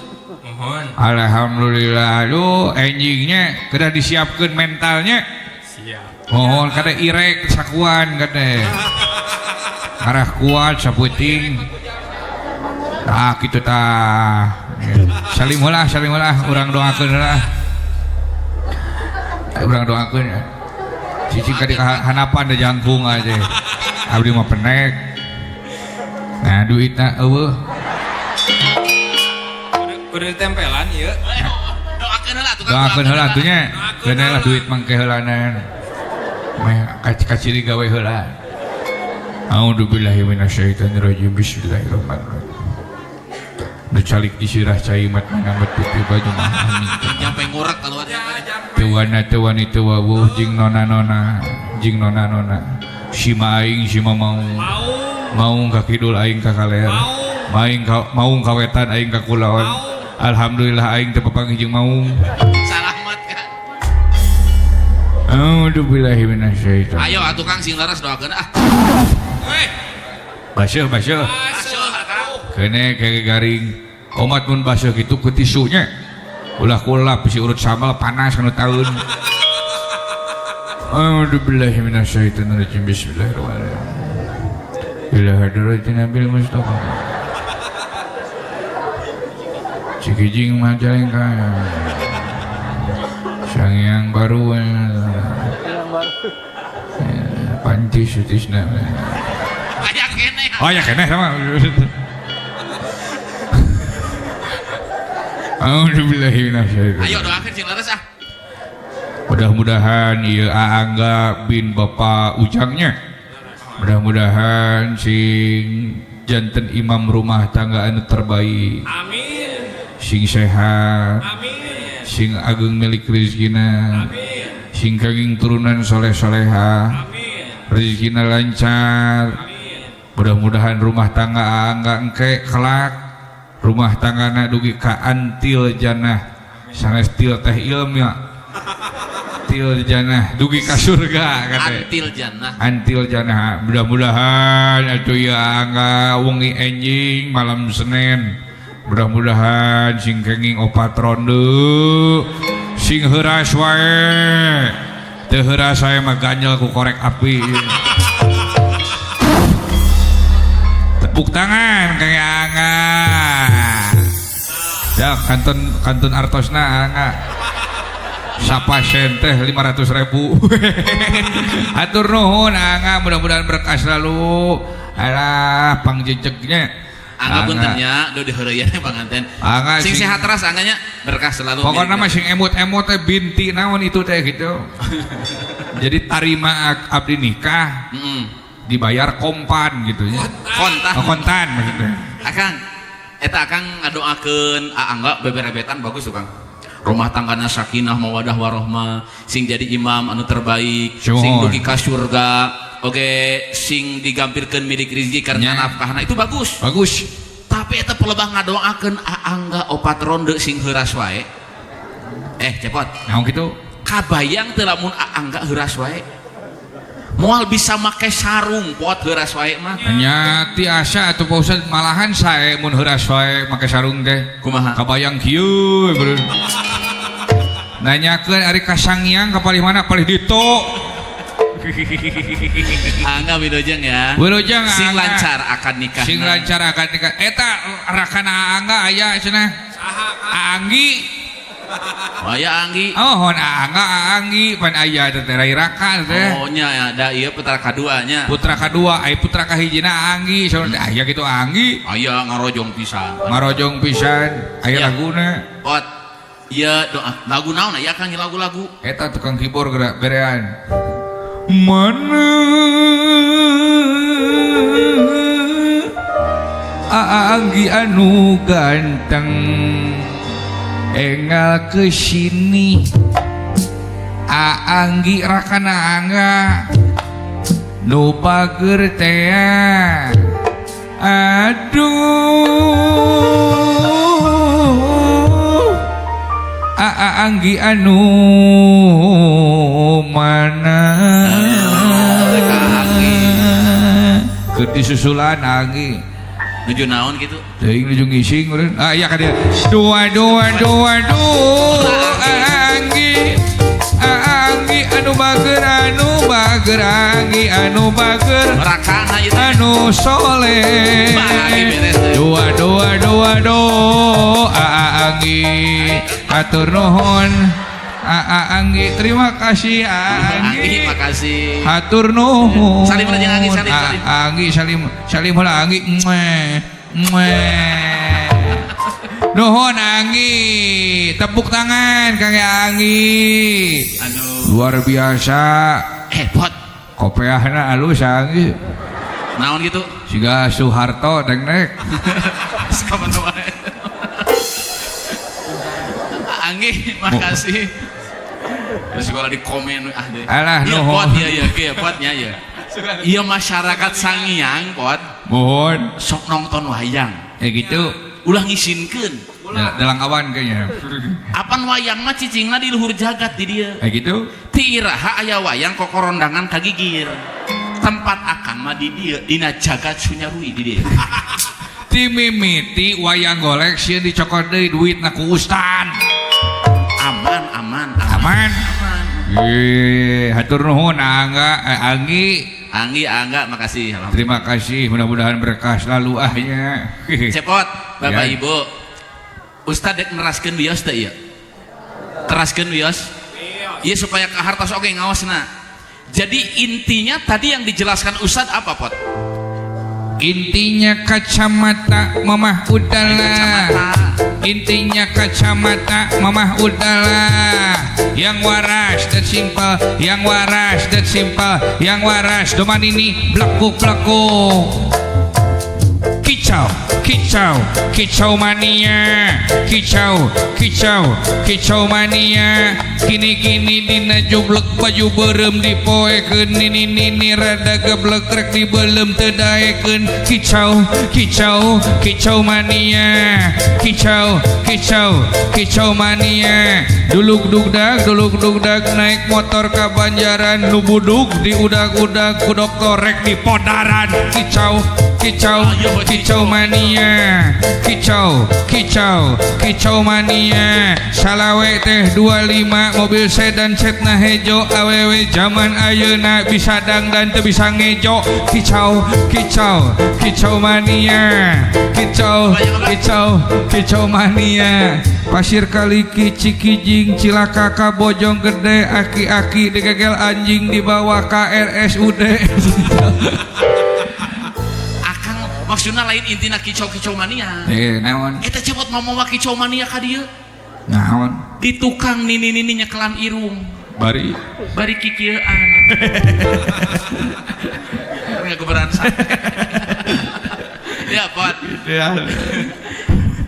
Mohon. Alhamdulillah aduh enjingnya kedah disiapkeun mentalnya. Siap. Mohon kada irek sakuan kade. Arah kuat saputing. Tah kitu tah. Salim heula, salim heula, urang doakeun heula. Urang doakeun. Cicing ka di hanapan da jangkung aja. Abdi mah penek. Nah duitna eueuh. Udah ditempelan ieu. Doakeun heula tukang. Doakeun heula atuh nya. Keun lah duit mangke heulanan. Meh kaciri gawe heula. A'udzubillahi minasyaitonirrajim. Bismillahirrahmanirrahim. Nu calik di sirah cai mat manambat putih baju mah amin. Sampai ngurek keluar. Teu wana teu wani teu wawuh jeung nona-nona, jeung nona-nona. Sima aing sima mau. Maung ka kidul aing ka kaler. Maing ka maung ka wetan aing ka kulon. Alhamdulillah aing teu papanggih jeung maung. Salamat kan. A'udzubillahi minasyaitonir. Ayo atuh Kang sing leres doakeun ah. Weh. Baseuh baseuh. Baseuh Kang. Kene kayak garing. Omat mun baseuh kitu ku tisunya. Ulah kulap bisi urut sambal panas kanu taun. A'udzubillahi minasyaitonirrajim. Bismillahirrahmanirrahim. Ila hadratin Nabil Mustafa. Cikijing Majalengka. Sang yang baru. Panti Sutisna. Aya keneh. Oh ya keneh sama. A'udzubillahi minasyaitonir. Ayo doakeun sing leres ah. Mudah-mudahan ieu Aangga bin Bapak Ujangnya. Mudah-mudahan sing janten imam rumah tangga anu terbaik. Amin. Sing sehat, Amin. sing ageng milik rezekina, Amin. sing kaging turunan soleh-soleha, Amin. rezekina lancar. Amin. Mudah-mudahan rumah tangga Aangga engke kelak rumah tanggana dugi ka antil janah sanes til teh ilmu til janah dugi ka surga kate. Antil jannah. Antil janah mudah-mudahan atuh ieu Aangga wengi enjing malam Senin mudah-mudahan sing kenging opat ronde sing heuras wae teu heuras wae mah ganjel ku korek api. Tepuk tangan kang Angga. Ya kantun kantun artosna Angga. Sapasen teh 500.000. Hatur nuhun Angga, mudah-mudahan berkah selalu. Alah pangjejegnya. Angga punten nya, duh diheureuyan panganten. Angga Sing sehat teras Angganya, berkah selalu. Pokoknya mah sing emut-emut teh binti naon itu teh gitu. Jadi tarima abdi nikah dibayar kompan gitu ya. Kontan. Oh, kontan maksudnya. Akang, eta Akang ngadoakeun Angga beberebetan bagus tuh Kang. Rumah tanggana sakinah mawadah warohmah, sing jadi imam anu terbaik, Sure. sing dugi ka surga, oke sing digampirkeun milik rezeki karena Nya. nafkahna itu bagus. Bagus. Tapi eta pelebah ngadoakeun Angga opat ronde sing heuras wae. Cepot. Naon kitu? Kabayang teu lamun Angga heuras wae. Moal bisa make sarung pot heuras wae mah. Nya tiasa atuh Pak Ustad, malahan sae mun heuras wae make sarung teh. Kumaha? Kabayang kieu beureun. Nanyakeun ari ka Sangiang ka palih mana palih ditu. Angga wilujeng ya. Wilujeng, Sing Angga. lancar akad nikah. Sing lancar akad nikah. Eta rakana Angga aya cenah. Anggi. Oh ya Anggi. Oh, hon Angga Anggi pan aya teh teh rai raka teh. Oh nya ada ieu putra kaduanya. Putra kadua, ai putra kahijina Anggi, saur teh aya kitu Anggi. Aya ngarojong pisan. Ngarojong pisan, aya Ya. laguna. Ot. Iya doa lagu naon aya Kang lagu-lagu. Eta tukang keyboard gerak berean. Mana Anggi anu ganteng engal ke sini Anggi rakana Angga nu bager tea aduh Anggi anu mana keur disusulan Anggi Nuju naon gitu. teuing nuju ngising meureun. Ah iya ka dieu. Dua dua dua dua Anggi Anggi anu bager Anggi anu bager Rakana ieu teh. anu soleh. Bah, Anggi beres teh. Dua dua dua dua Anggi atur nuhun Anggi terima kasih Anggi Anggi makasih. hatur nuhun. Salim aja Anggi, salim, salim. Anggi salim salim heula Anggi. Mweh, mweh. Nuhun Anggi, tepuk tangan Kang Anggi. Aduh. Luar biasa. Pot. Kopeahna alus Anggi. Naon gitu? Siga Soeharto dengdek. Kapan wae. Anggi makasih. Terus kalau di komen ah deh. Alah, iya, nuhun. pot iya iya iya potnya iya. Iya masyarakat Sangiang pot Mohon. sok nonton wayang. Ya gitu. Ulah ngisinkeun. Dalang awan kayaknya. Apan wayang mah cicingna di luhur jagat di dieu. Ya gitu. Ti iraha aya wayang kokorondangan kagigir. Tempat akang mah di dieu dina jagat Sunyarui di dieu. Ti mimiti wayang golek sieun dicokot deui duitna ku ustad. Aman aman Aman. aman. Hatur nuhun Angga, Anggi. Anggi Angga makasih. Alhamdulillah. Terima kasih, mudah-mudahan berkah selalu ahnya. Cepot Bapak Ya. Ibu. Ustad dek neraskeun wios teh ieu. Teraskeun wios. Iya supaya kahartos oge ngaosna. Jadi intinya tadi yang dijelaskan Ustad apa pot? Intinya kacamata mamah udahlah. Kacamata. Intinya kacamata mamah udahlah. Yang waras dan simpel, yang waras dan simpel, yang waras doman ini blekuk-blekuk. Kicau, kicau, kicau mania, kicau, kicau, kicau mania. Kini-kini dina jublek baju berem dipoekeun, nini nini rada geblek rek dibelem teu daekeun. Kicau, kicau, kicau mania, kicau, kicau, kicau mania. Duluk dugdag, duluk dugdag naik motor ka Banjaran, nu buduk diudag-udag ku dokter rek dipodaran. Kicau, kicau, kicau mania, kicau, kicau, kicau mania. Salawe teh 25 mobil sedan setna hejo, awewe zaman ayeuna bisa dangdan teu bisa ngejo. Kicau, kicau, kicau mania, kicau, kicau, kicau mania. Pasir Kaliki Cikijing Cilaka ka Bojong Gede aki-aki digegel anjing dibawa ka RSUD. Akang maksudna lain intina kicau-kicau mania. Naon? Eta cepot ngomong kicau mania ka dieu. Naon? Di tukang nini-nini nyekelan irung. Bari Bari kikieuan. Nggak keberansa. Ya, pot. Ya.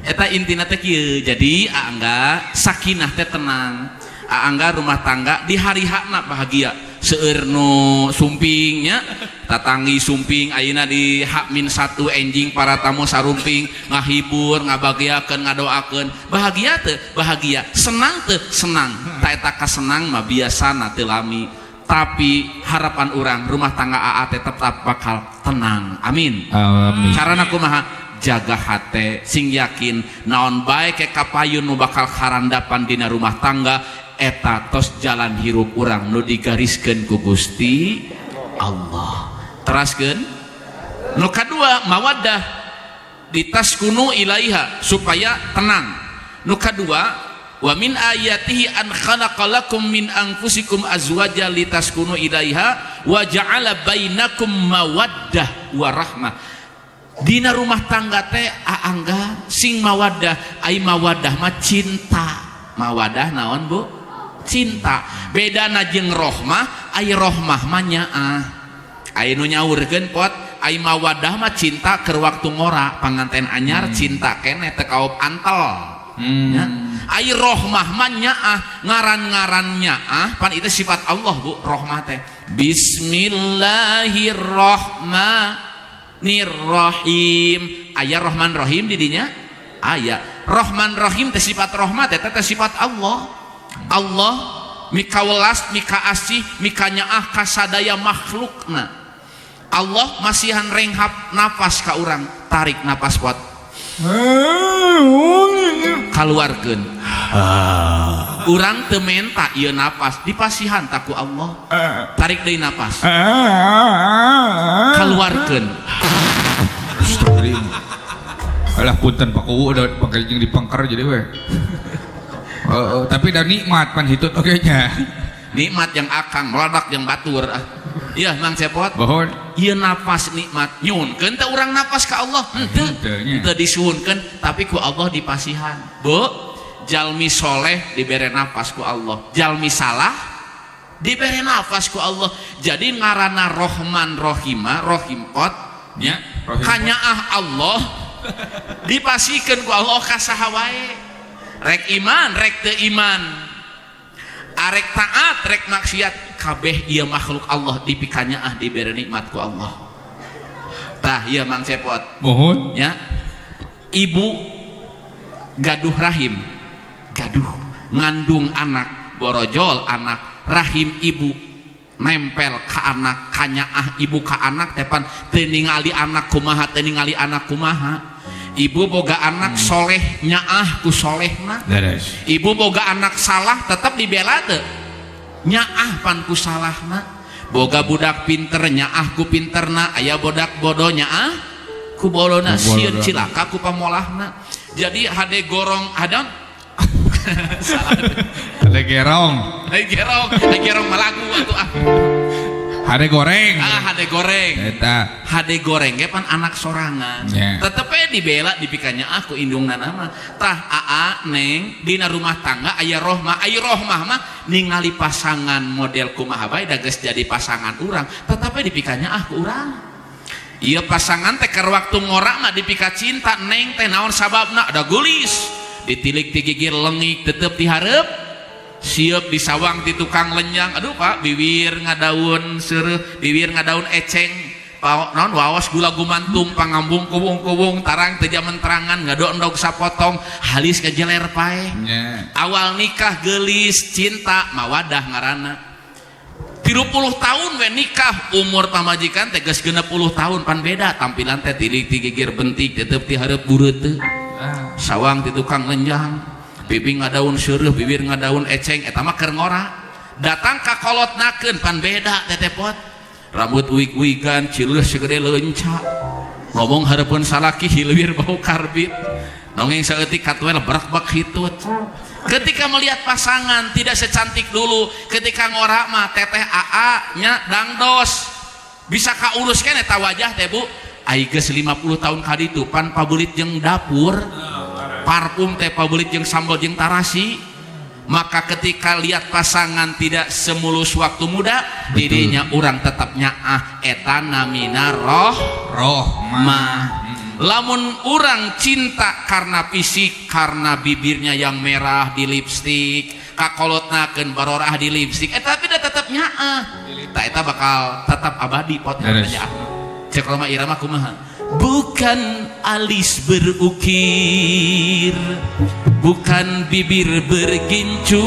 Eta intina teh kieu. Jadi Angga sakinah teh tenang. Angga rumah tangga di hari hakna bahagia. Seueur nu sumpingnya tatangi sumping ayeuna di H-1 enjing para tamu sarumping ngahibur ngabagiakeun ngadoakeun bahagia teu bahagia senang teu senang ta eta kasenang mah biasana teu lami tapi harapan urang rumah tangga AA teh tetap bakal tenang amin. Amin. Carana kumaha jaga hate sing yakin naon bae ke kapayun nu bakal karandapan dina rumah tangga. Eta tos jalan hirup urang nu digariskeun ku Gusti Allah. Teraskeun nu kadua, mawaddah, litaskunu ilaiha, supaya tenang. Nu kadua, wa min ayatihi an khalaqalakum min anfusikum azwaja litaskunu ilaiha wa ja'ala bainakum mawaddah wa rahmah. Dina rumah tangga teh, Angga, sing mawaddah. Ai mawaddah mah cinta. Mawaddah naon, Bu? Cinta. Bedana jeung rohmah, ai rohmah mah nyaah. Ai nu nyaurkeun, Pot, ai mawaddah mah cinta keur waktu ngora, panganten anyar, cinta keneh, teu kaop antel. Ya. Ai rohmah mah nyaah, ngaran-ngaran nyaah pan itu sifat Allah, Bu, rohmah teh. Bismillahirrahmanirrahim. Aya Rohman Rohim di dinya? Aya. Rohman Rohim teh sifat rohmat, teh teh sifat Allah. Allah mika welas, mika asih, mika nyaah ka sadaya makhlukna. Allah masihan renghap nafas ka urang. Tarik napas, Pot. Kaluarkeun. Urang teu menta ieu napas, dipasihan ku Allah. Tarik deui napas. Kaluarkeun. Astagfirullah. Alah, punten, Pak Kuwu, udah pakai jeung dipengker jadi we. Oh, tapi dah nikmat pan hitut oge nya. Nikmat yang akang, meledak yang batur. Ah. Iya, Mang Cepot. Bohon. Ieu napas nikmat. Nyuhunkeun teh urang napas ka Allah? Henteu. Henteu nya. Henteu disuhunkeun, tapi ku Allah dipasihan. Bu, jalmi soleh dibere nafas ku Allah. Jalmi salah dibere nafas ku Allah. Jadi ngaranna Rohman Rohima, Rohim, Pot, Nya, Rohim. Kanyaah Allah dipasihkeun ku Allah ka saha wae. Rek iman, rek teu iman. Arek taat, rek maksiat, kabeh ieu makhluk Allah dipikanyaah, dibere nikmat ku Allah. Tah, ieu Mang Cepot. Mohon. Ya. Ibu gaduh rahim, gaduh ngandung anak, borojol anak, rahim ibu nempel ke anak, kanyaah ibu ke anak teh pan teu ningali anak kumaha, teu ningali anak kumaha. Ibu boga anak soleh, nyaah ku solehna. Leres. Ibu boga anak salah, tetap dibela teu? Nyaah pan ku salahna. Boga budak pinter, nyaah ku pinterna. Aya budak bodoh, nyaah ku bodona. Ku bodona. Sieun cilaka ku pamolahna. Jadi hade gorong hadam salah. Hade gerong. Hade gerong, hade gerong malagu atuh ah. Hade goreng. Ah, hade goreng. Eta. Hade goreng ge pan anak sorangan. Tetep we dibela, dipikanya aku indungna mah. Tah, aa, neng, dina rumah tangga aya rohmah. Aya rohmah mah ningali pasangan model kumaha bae da geus jadi pasangan urang, tetep we dipikanya ah ku urang. Ieu pasangan teh keur waktu ngora mah dipika cinta, neng teh naon sababna da geulis. Ditilik ti gigir lengik tetep dihareup. Siap disawang ti tukang lenjang, aduh Pak, bibir ngadaun seureuh, bibir ngadaun eceng, naon waos gula gumantung, pangambung kubung-kubung, tarang teu jaman terangan, ngadondog sapotong, halis kejeler paeh. Awal nikah gelis, cinta, mawadah ngaranna. 30 tahun we nikah, umur pamajikan teh geus 60 tahun, pan beda tampilan teh, tilik ti gigir bentik tetep ti hareup bureuteuh. Sawang ti tukang lenjang, pipi ngadaun seureuh, bibir ngadaun eceng, eta mah keur ngora. Datang ka kolot nakeun pan beda tetepot. Rambut wig-wigan, cileuh segede leunca. Ngomong hareupeun salaki hilwir bau karbit. Nongeng saeutik katuel berak-bak hitut. Ketika melihat pasangan tidak secantik dulu, ketika ngora mah teteh aa nya dangdos. Bisa kaurus keneh eta wajah teh, Bu. Ai geus 50 tahun kaditu pan pabelit jeung dapur. Parfum teh pabelit jeung sambal jeung tarasi. Maka ketika lihat pasangan tidak semulus waktu muda, dirinya urang tetap nyaah, eta namina roh Roh mah. Lamun urang cinta karena fisik, karena bibirnya yang merah di lipstik, kakolotnakeun barorah di lipstik, tapi dah tetap nyaah. Tah, eta bakal tetap abadi, Pot. Beres. Nyaah. Cek Rhoma Irama kumaha? Bukan alis berukir, bukan bibir bergincu,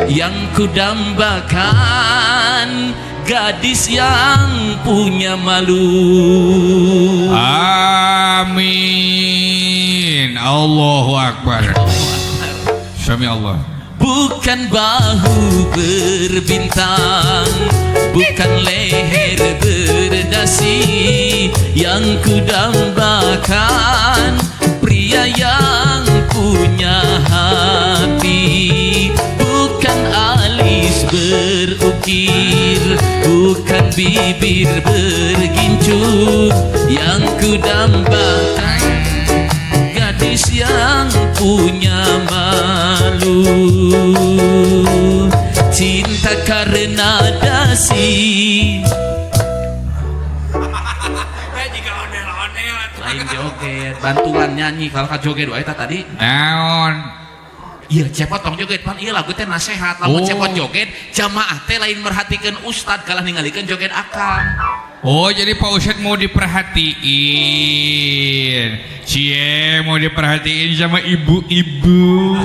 yang kudambakan gadis yang punya malu. Amin. Allahu Akbar. Sami Allah. Bukan bahu berbintang, bukan leher berdasi, yang kudambakan pria yang punya hati. Bukan alis berukir, bukan bibir bergincu, yang kudambakan gadis yang punya malu. Cinta karena dasi. Jika ondel-ondel atuh. Lain joget, bantuan nyanyi kalau ka joget wae eta tadi. Naon? Iya, cepot tong joget pan ieu lagu teh nasehat. Lamun Oh. cepot joget, jamaah teh lain merhatikeun ustad kalah ningalikeun joget akang. Oh, jadi Pak Ustadz mau diperhatiin. Cie, mau diperhatiin sama ibu-ibu.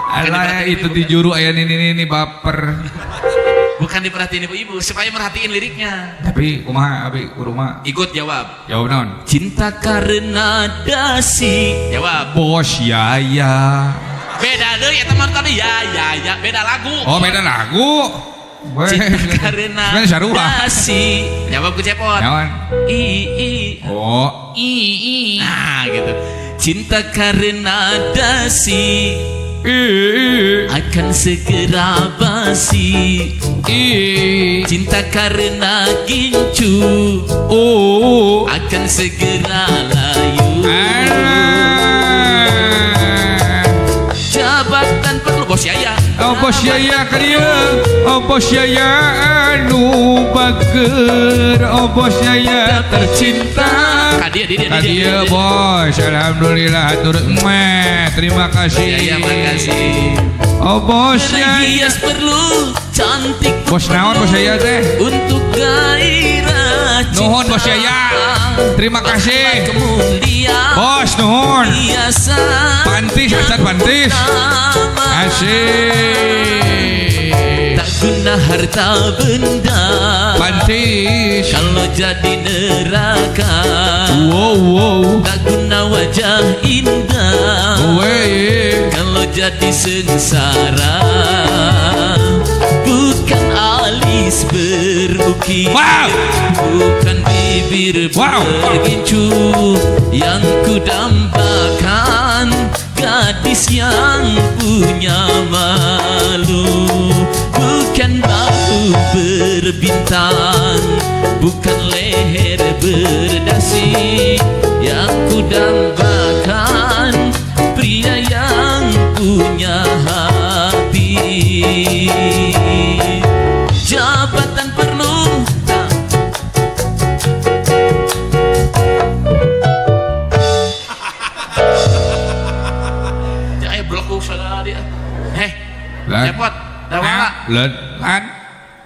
Alah, diperhatiin itu ibu, di juru aya ini ini baper. Bukan diperhatiin ibu-ibu, supaya merhatiin liriknya. Tapi kumaha abi kuruma? Ikut jawab. Jawab naon? Cinta karena dasi. Jawab. Bos Yaya. Beda deui eta mah tadi ya ya ya, beda lagu. Oh, beda lagu. Weh, Cinta karena sebenarnya sarua. dasi. Jawab ku cepot. Naon? I i Oh, i i. Nah, gitu. Cinta karena dasi i akan segera basi. i Cinta karena gincu oh. akan segera layu. Alah. Jabatan perlu bos Yaya. Oh bos Yaya ka dieu. Oh bos Yaya anu bager. Oh bos Yaya tercinta. Ka dieu, di dieu, Ka di dieu, dieu di dieu. bos. Alhamdulillah hatur meh. Terima kasih. Bos Yaya makasih. Oh bos Yaya. Berhias perlu cantik. Bos naon bos Yaya teh? Untuk gairah cinta. Nuhun bos Yaya. Terima kasih. Kemuliaan. Bos nuhun. Hiasan Pantis acan pantis. utama. Asik. Tak guna harta benda Pantis. kalau jadi neraka. Wow wow. Tak guna wajah indah Weh. kalau jadi sengsara. Bukan alis berukir, Wow. bukan bibir Wow. bergincu, yang kudambakan gadis yang punya malu. Bukan bahu berbintang, bukan leher berdasi, yang kudambakan pria yang punya hati. Jabatan perlu tak. Ya, blok saudara dia. Heh, Lah. cepot, dawala. Leun lan.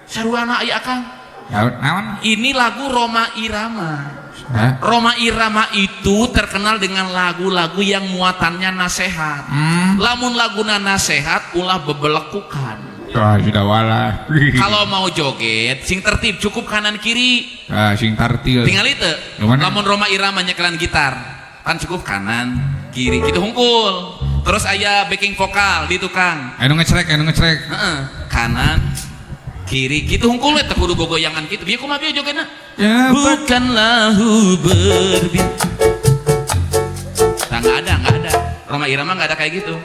Saruana aya akang. Naon naon? Ini lagu Rhoma Irama. Hah? Rhoma Irama itu terkenal dengan lagu-lagu yang muatannya nasehat. Lamun laguna nasehat ulah bebelekukan. Wah, sudah wala. Kalau mau joget, sing tertib, cukup kanan kiri. Ah, sing tartil. Tinggal itu. Gimana? Lamun Rhoma Irama nyekelan gitar, kan cukup kanan kiri gitu hungkul. Terus aya backing vokal di tukang. Anu ngecrek, anu ngecrek. Heeh, kanan kiri gitu hungkul we teu kudu gogoyangan gitu. Bieu kumaha bieu jogetna? Ya, Bukan lahu berbintang. Nah, nggak ada, nggak ada. Rhoma Irama nggak ada kayak gitu.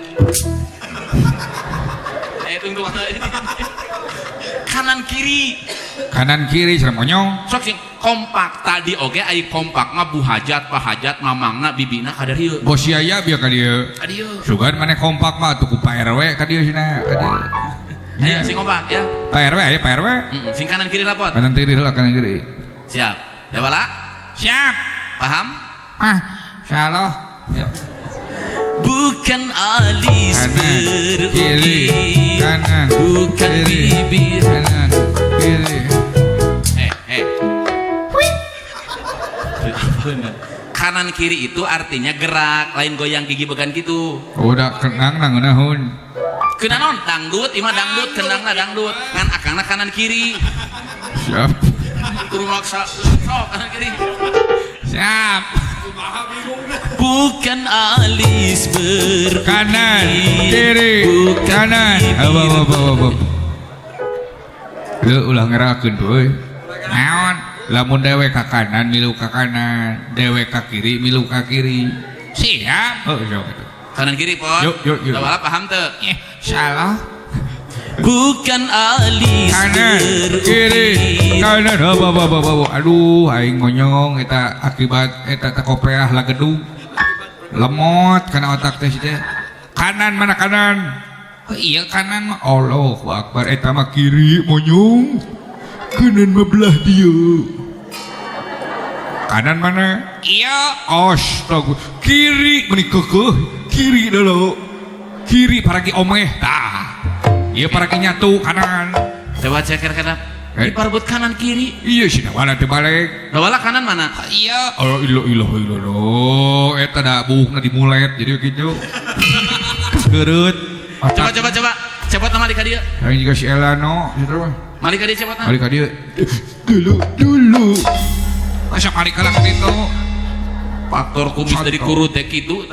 Tunggu, tunggu. Kanan kiri. Kanan kiri serem monyong. Sok sing kompak tadi oge ai kompak mah bu hajat, pak hajat, mamangna, bibina kadarieu. Bos Yaya bieu ka dieu. Ka dieu. Sugan maneh kompak mah atuh ku Pak RW ka dieu cenah, ka dieu. Ayo sing kompak ya. Pak RW aya Pak RW. Sing kanan kiri rapot. Kanan kiri heula kanan kiri. Siap. Ya bala? Siap. Paham? Ah, insyaallah. Ya. Bukan alis Kanan, kiri, berukir, kanan, bukan kiri, bibir. Kanan, kiri. Eh, eh. Kanan kiri itu artinya gerak, lain goyang gigi began gitu. Udah kenang nang ngeunaheun. Kena non dangdut, ima dangdut, kendangna dangdut, ngan akangna kanan kiri. Siap. Kudu maksa sok kanan kiri. Siap. Bukan alis berukir. Kanan, kiri, bukan kanan. bibir. Apa apa apa apa. Lu ulah ngerakeun tuh euy. Naon? Lamun dewek ka kanan milu ka kanan, dewek ka kiri milu ka kiri. Siap. Oh, sok. Kanan kiri, Pot. Yuk, yuk, yuk. Lawala paham teu? Eh, salah. Bukan alis Kanan, kiri, berukir. kanan. Apa apa apa apa. Aduh, aing ngonyong eta akibat eta teh kopeah lagedug. Lemot kana otak teh si teh. Kanan mana kanan? Oh, iya kanan mah. Allahu akbar eta mah kiri monyong. Kanan mah belah dieu. Kanan mana? Iya. Astaga. Kiri meni keukeuh. Kiri dulu. Kiri paragi omeh. Tah. Iya paragi nyatu kanan. Coba ceker kanan. Eh. Diparbut kanan kiri. Iya sih mana teh balik. Lawala kanan mana? Iya. Oh ilo ilo ilo ilo. Eta da buukna dimulet jadi gitu. Keureuut. Coba coba coba. Cepot malik ka dieu. Aing juga si Elano gitu mah. Malik ka dieu cepot. Balik ka dieu. Dulu dulu. Masa balik ka lah kitu. Faktor kumis dari Contoh. kurut teh kitu.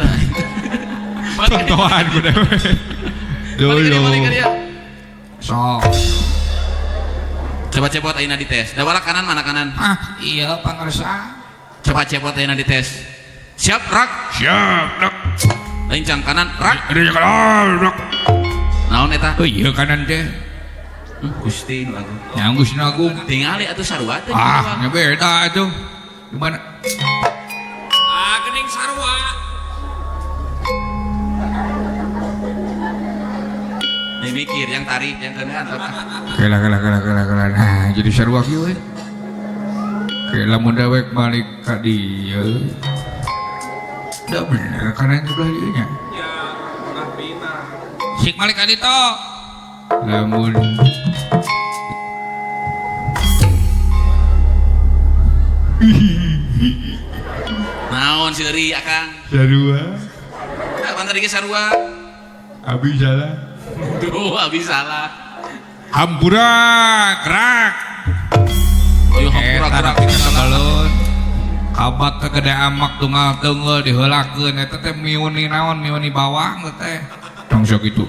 Contohan ku dewe. Balik ka dieu, Dulu. balik ka dieu. Sok. Coba cepot ayeuna dites. Lawala kanan mana kanan? Ah, iya pangersa. Coba cepot ayeuna dites. Siap, rak. Siap, dok. Lincang kanan, rak. Ada kanan, dok. Naon eta? Oh iya kanan teh. Gusti nu agung. Yang Gusti nu agung. Tingali atuh sarua teh. Ah, nya beda atuh. Gimana? Ah, gening sarua. Nih mikir yang tarik yang kanan. Kela kela kela kela kela. Nah, jadi sarua kieu we. Kayak lamun dewek balik ka dieu. Da bener kanan sebelah dieu nya. Ya, ngapina. Sik balik ka ditu. Lamun Naon seuri akang? sarua Kapan tadi ge sarua? abi salah. Duh, abi salah. Hampura gerak. Ayo hampura Eta gerak. nepi ka kabalun. Kabat ke gede amak tunggal teunggeul diheulakeun eta teh miuni naon miuni bawang teh. Tong sok kitu.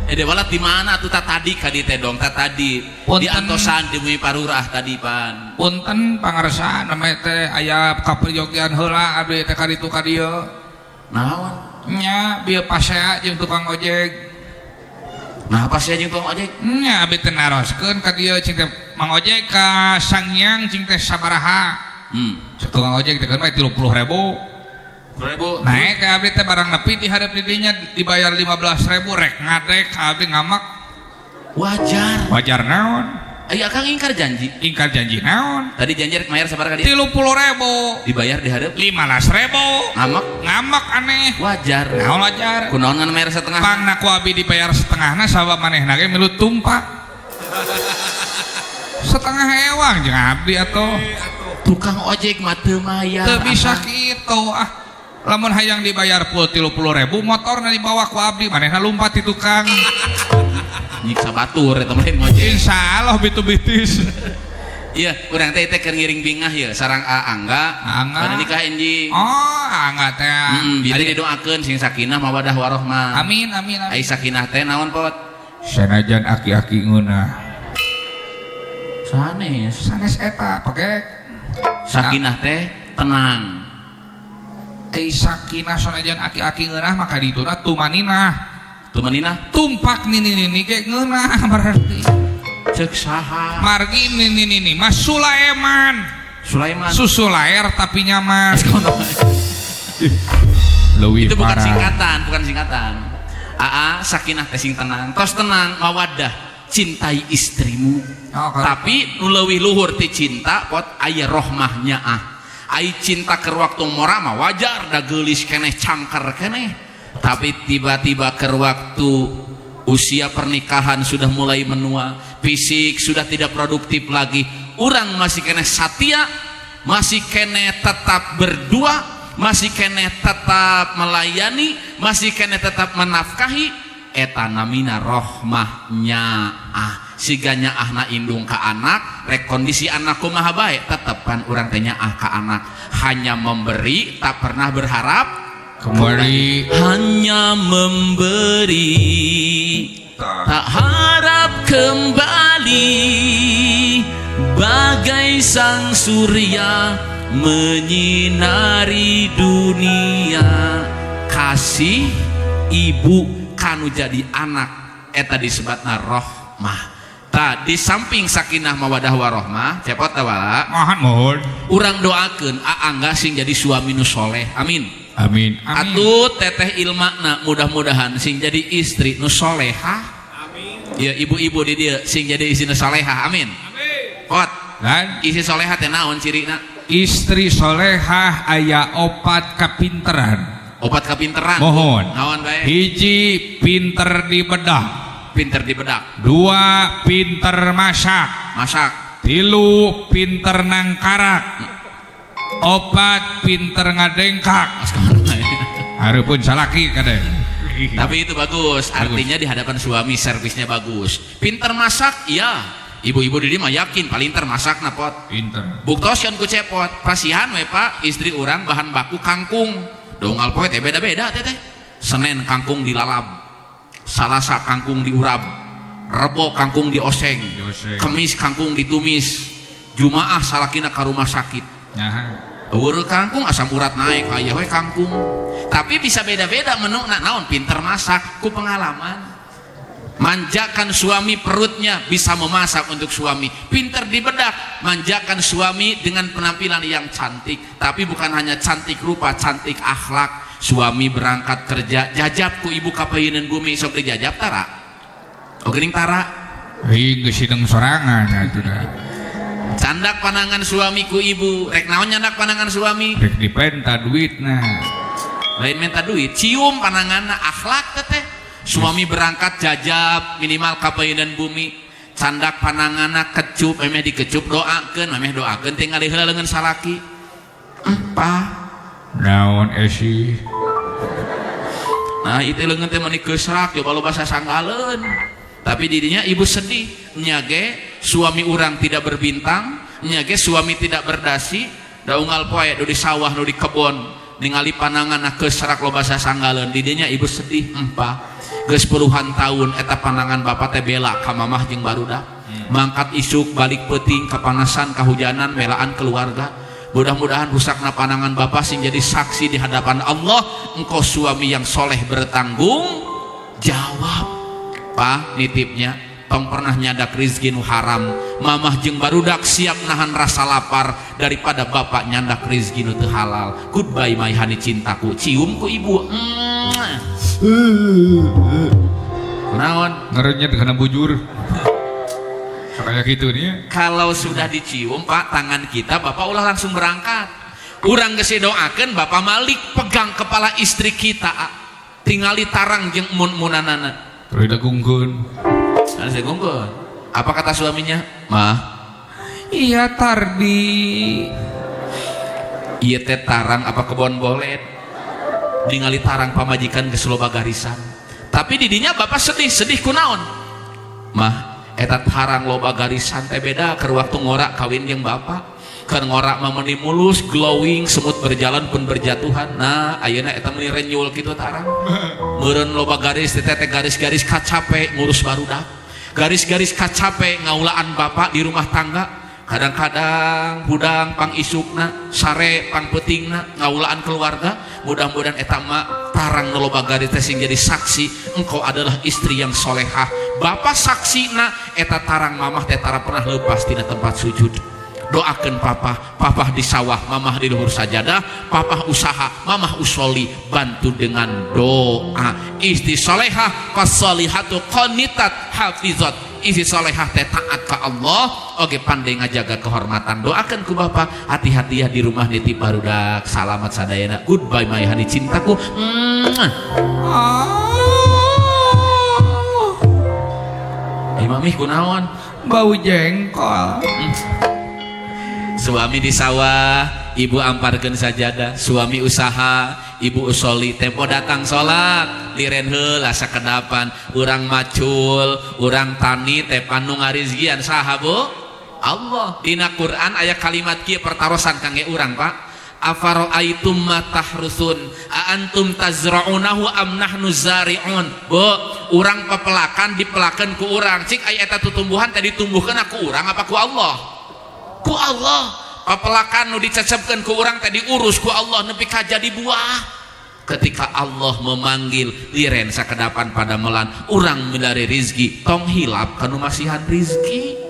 Eh dewala di mana tuh tadi ka di teh dong tadi. Di Punten. antosan di bumi parurah tadi pan. Punten pangarsa namanya teh aya kaperyogian heula abdi teh ka ditu ka dieu. Naon? Nya bieu pasea jeung tukang ojek. Nah pas ya jeung tukang ojek. Nya abdi teh naroskeun ka dieu cing teh Mang ojek ka Sangyang cing teh sabaraha. Tukang ojek teh kan we 30.000. 20.000. Naik ke abdi teh barang nepi di hareup di dinya dibayar 15.000 rek ngadek ka abdi ngamak. Wajar. Wajar naon? Ayo akang ingkar janji. Ingkar janji naon? Tadi janji rek mayar sabaraha ka dia? 30.000. Dibayar di hareup 15.000. Ngamak. Ngamak aneh. Wajar. Naon wajar? Kunaon ngan mayar setengah? Pangna ku abdi dibayar setengahna sabab manehna ge milu tumpak. Setengah ewang jeung abdi atuh. Tukang ojek mah teu mayar. Teu bisa kitu ah. Lamun hayang dibayar full 30.000 motorna dibawa ku abdi manehna lumpat di tukang. Nyiksa batur eta mah lain ngojek. Insyaallah bitu-bitis. Iya, urang teh teh keur ngiring bingah ya sarang A Angga. Angga. Pada nikah enjing. Oh, Angga teh. Heeh, bieu didoakeun sing sakinah mawadah warohmah. Amin amin amin. Ai sakinah teh naon pot? Sanajan aki-aki ngeunah. Sanes. Sanes eta pake Sakinah teh tenang. Ai sakinah sanajan aki-aki ngeunah maka dituna tumaninah. Tumaninah Tumpak nini-nini ge ngeunah berarti. Cek saha? Margi nini-nini mah Sulaiman. Sulaiman. Susu laer tapi nyaman. Leuwih Itu bukan parah. singkatan, bukan singkatan. Aa sakinah teh sing tenang, tos tenang mawadah, cintai istrimu. Oh, kalau- Tapi nu leuwih luhur ti cinta pot aya rohmahnya ah. Ai cinta keur waktu mora mah wajar da geulis keneh cangker keneh. Tapi tiba-tiba keur waktu usia pernikahan sudah mulai menua, fisik sudah tidak produktif lagi, urang masih keneh satia, masih keneh tetap berdua, masih keneh tetap melayani, masih keneh tetap menafkahi, eta namina rohmahnya ah. Siga nyaahna indung ka anak, rek kondisi anak kumaha bae, tetep kan urang teh nyaah ka anak. Hanya memberi, tak pernah berharap kembali. Hanya memberi, tak harap kembali, bagai sang surya menyinari dunia. Kasih ibu kanu jadi anak eta disebutna rohmah. Tah, di samping sakinah mawadah warohmah, cepot wala. Mohon mohon. Urang doakeun Aangga sing jadi suami nu soleh, amin. Amin, amin. Atuh Teteh Ilmana mudah-mudahan sing jadi istri nu solehah. Amin. Ya, ibu-ibu di dieu sing jadi istri nu solehah, amin. Amin. Pot. Dan Istri solehah teh naon cirina? Istri solehah aya opat kapinteran. Opat kapinteran. Mohon. Naon bae? Hiji, pinter di bedak. Pinter di bedak. Dua, pinter masak. Masak. Tilu, pinter nangkarak. Opat, pinter ngadengkak. Mas kemana bae? Hareupeun salaki kadang. Tapi itu bagus, artinya di hadapan suami servisnya bagus. Pinter masak, iya. Ibu-ibu di dieu mah yakin paling pinter masak pot. Pinter. Buktoskeun ku Cepot, pasihan we Pak, istri urang bahan baku kangkung. Donggal poe teh beda-beda teh teh. Senin kangkung dilalap, Salasa kangkung diurab, Rebo kangkung dioseng, Dioseng. Kemis kangkung ditumis, Jumaah salakina ka rumah sakit. Nah. Euweuh kangkung, asam urat naik, aya we kangkung. Tapi bisa beda-beda menu naon, pinter masak ku pengalaman. Manjakan suami perutnya, bisa memasak untuk suami. Pinter dibedak, manjakan suami dengan penampilan yang cantik. Tapi bukan hanya cantik rupa, cantik akhlak. Suami berangkat kerja, jajab ku ibu kapayunan bumi, sok dijajab tara. Oh geuning tara. Ih, geus sideng sorangan atuh dah. Candak panangan suami ku ibu, rek naon nyandak panangan suami? Rek dipenta duitna. Lain minta duit, cium pananganna, akhlak teteh. Suami berangkat jajab minimal kapayunan bumi, candak pananganna, kecup, memeh dikecup doakeun, memeh doakeun tinggal heula leungeun salaki. Pa. Naon esi? Nah, itu leungeun teh meuni keusrak, coba loba sasanggaleun. Tapi didinya ibu sedih, nya ge suami urang tidak berbintang, nya ge suami tidak berdasi, da unggal poe nu di sawah nu di kebon ningali panangan keusrak loba sasanggaleun, didinya ibu sedih, empah. Geus puluhan tahun eta panangan bapak teh bela ka mamah jeung barudak. Mangkat isuk balik peuting, kepanasan, kehujanan, melaan keluarga. Mudah-mudahan rusakna panangan bapak sing jadi saksi di hadapan Allah, engkau suami yang soleh bertanggung jawab. Pak, nitipnya tong pernah nyandak rizki nu haram. Mamah jeung barudak siap nahan rasa lapar daripada bapak nyandak rizki nu teu halal. Goodbye my honey cintaku. Cium ku ibu. Kunaon? Ngerenyet kana bujur. Kayak gitu nih ya. Kalau sudah dicium Pak tangan kita, bapak ulah langsung berangkat. Urang geus doakeun, bapak malik pegang kepala istri kita. Tingali tarang jeung mun-munanana. Terus dagungkeun. Harus dagungkeun. Apa kata suaminya? Mah. Iya Tardi. Iya teh tarang apa kebon bolet. Ningali tarang pamajikan geus loba garisan. Tapi didinya bapak sedih, sedih kunaon? Mah, eta tarang loba garisan teh beda keur waktu ngorak kawin jeung bapak. Keur ngorak mah meuni mulus, glowing, semut berjalan pun berjatuhan. Nah, ayeuna eta meuni renyul kitu tarang. Meureun loba garis teh teh garis-garis kacape ngurus barudak. Garis-garis kacape ngaulaan bapak di rumah tangga. Kadang-kadang hudang pang isukna, sare pang peutingna, ngaulaan keluarga. Mudah-mudahan eta mah tarang nu loba garis teh sing jadi saksi engkau adalah istri yang solehah. Bapak saksina eta tarang mamah teh tara pernah lepas tina tempat sujud. Doakan papa, papa di sawah, mamah di luhur sajadah, papa usaha, mamah usoli, bantu dengan doa. Istri solehah, fasolihatu qanitat hafizat. Istri solehah teh taat ka Allah, oke pandai ngajaga kehormatan. Doakan ku bapak, hati-hati ya di rumah nitip barudak. Salamat sadayana. Goodbye my honey cintaku. Mwah. Eh mami kunaon? Bau jengkol. Suami di sawah, ibu amparkeun sajadah, suami usaha, ibu usoli, tempo datang salat, liren heula sakedapan, urang macul, urang tani teh pan nu ngarizkian saha Bu? Allah. Dina Quran aya kalimat kieu pertarosan kangge urang, Pak. Afara'aitum ma tahrusun a antum tazra'unahu am nahnu zari'un. Bu, urang pepelakan dipelakeun ku urang. Cik aya eta tutumbuhan tadi ditumbuhkeun ku urang apa ku Allah? Ku Allah. Pepelakan nu dicecepkeun ku urang tadi diurus ku Allah nepi ka jadi buah. Ketika Allah memanggil liren sakedapan pada melan urang milari rizki, tong hilap kanu masihan rizki.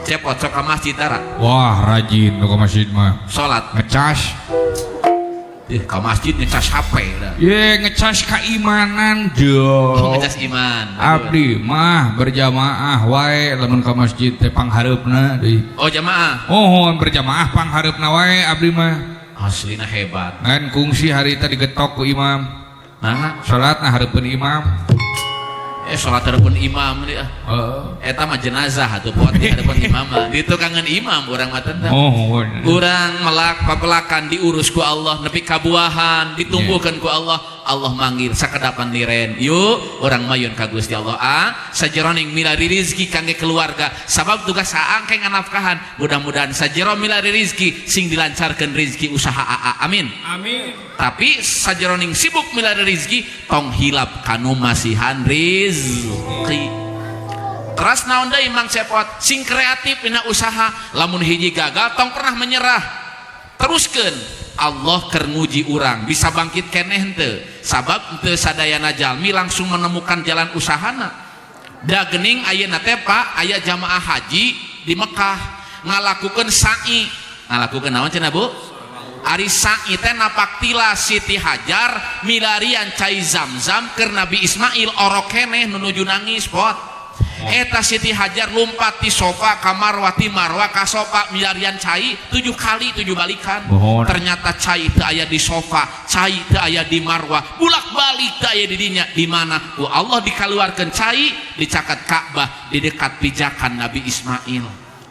Cepot sok ka masjid tara. Wah, rajin nu ka masjid mah. Salat ngecas. Ka masjid ngecas HP udah. Ye, ngecas keimanan jo. Oh, ngecas iman. Abdi mah berjamaah wae lamun ka masjid teh panghareupna deui. Oh, jamaah. Oh, berjamaah panghareupna wae abdi mah. Aslina hebat. Ngan kungsi harita digetok ku imam. Nah, salatna hareupeun imam. Salat hareupeun imam dia. Heeh. Eta mah jenazah atuh pot di hareupeun imam mah. Ditukangan imam urang mah teh. Oh, Urang melak papelakan diurus ku Allah nepi kabuahan ditumbuhkan ku Allah. Allah manggil sakedapan liren. Yuk urang mayun ka Gusti Allah. Ah, sajeroning milari rizki kangge keluarga. Sabab tugas saang ke nganafkahan. Mudah-mudahan sajero milari rizki sing dilancarkeun rizki usaha aa. Amin. Amin. Tapi sajeroning sibuk milari rizki tong hilap kanu masihan rizki. Teras naon deui Mang Cepot, sing kreatif dina usaha, lamun hiji gagal tong pernah menyerah. Teruskeun. Allah keur nguji urang bisa bangkit keneh henteu. Sabab henteu sadayana jalmi langsung menemukan jalan usahana. Da geuning ayeuna teh Pak, aya jamaah haji di Mekah ngalakukeun sa'i. Ngalakukeun naon cenah Bu? Ari sa'i teh napak tilas Siti Hajar milarian cai Zamzam keur Nabi Ismail orok keneh nu nuju nangis pot. Eta Siti Hajar lumpat ti sofa ka Marwah, ti Marwah ka sofa milarian cai 7 kali 7 balikan. Mohon. Ternyata cai teu aya di sofa, cai teu aya di Marwah, bulak-balik teu aya di dinya. Di mana? Ku Allah dikaluarkeun cai dicaket Ka'bah di dekat pijakan Nabi Ismail.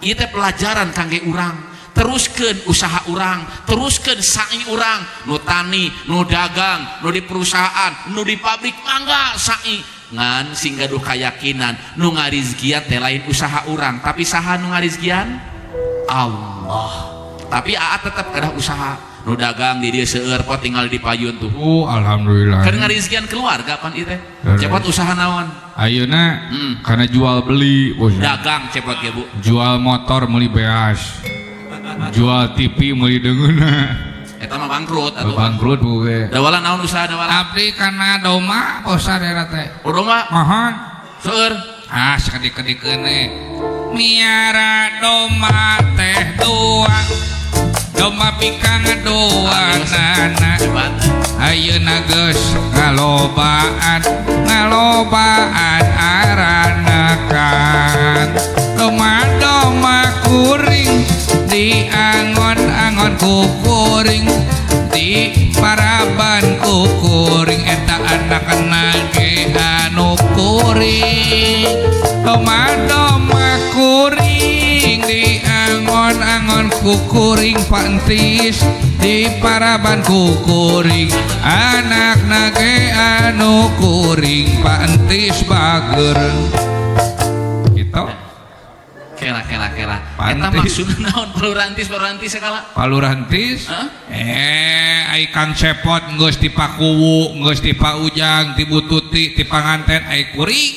Ieu teh pelajaran kangge urang. Teruskeun usaha urang, teruskeun sa'i urang, nu tani, nu dagang, nu di perusahaan, nu di pabrik, mangga sa'i. Ngan sing gaduh kayakinan nu ngarizkian teh lain usaha urang, tapi saha nu ngarizkian? Allah. Tapi aa tetep kedah usaha. Nu dagang di dieu seueur pot tinggal di payun tuh. Oh, alhamdulillah. Keur ngarizkian keluarga pan ieu teh. Cepot usaha naon? Ayeuna karena jual beli bos. Dagang cepot ge Bu. Jual motor meuli beas. Jual TV meuli deungeunna. Eta mah bangkrut atuh. Bangkrut Bu ge. Dawala naon usaha dawala? Abdi kana domba usaha daerah teh. Oh, domba? Mohon. Seueur. Ah, sakedik-kedikeun we. Miara domba teh dua. Domba pikang dua nana. Ayeuna geus ngalobaan, ngalobaan aranakan. Domba-domba kuring di angon-angon kukuring, di paraban kukuring, eta anak-anak ge anu kuring. Domba-domba kuring di angon-angon kukuring, pantis di paraban kukuring, anak nage anu kuring, pantis bager. Gitu. Kela kela kela. Eta maksudna naon palurantis palurantis sakala? Palurantis? Ai Kang Cepot geus ti Pakuwu, geus ti Pak Ujang, ti Bututi, ti Panganten, ai kuring.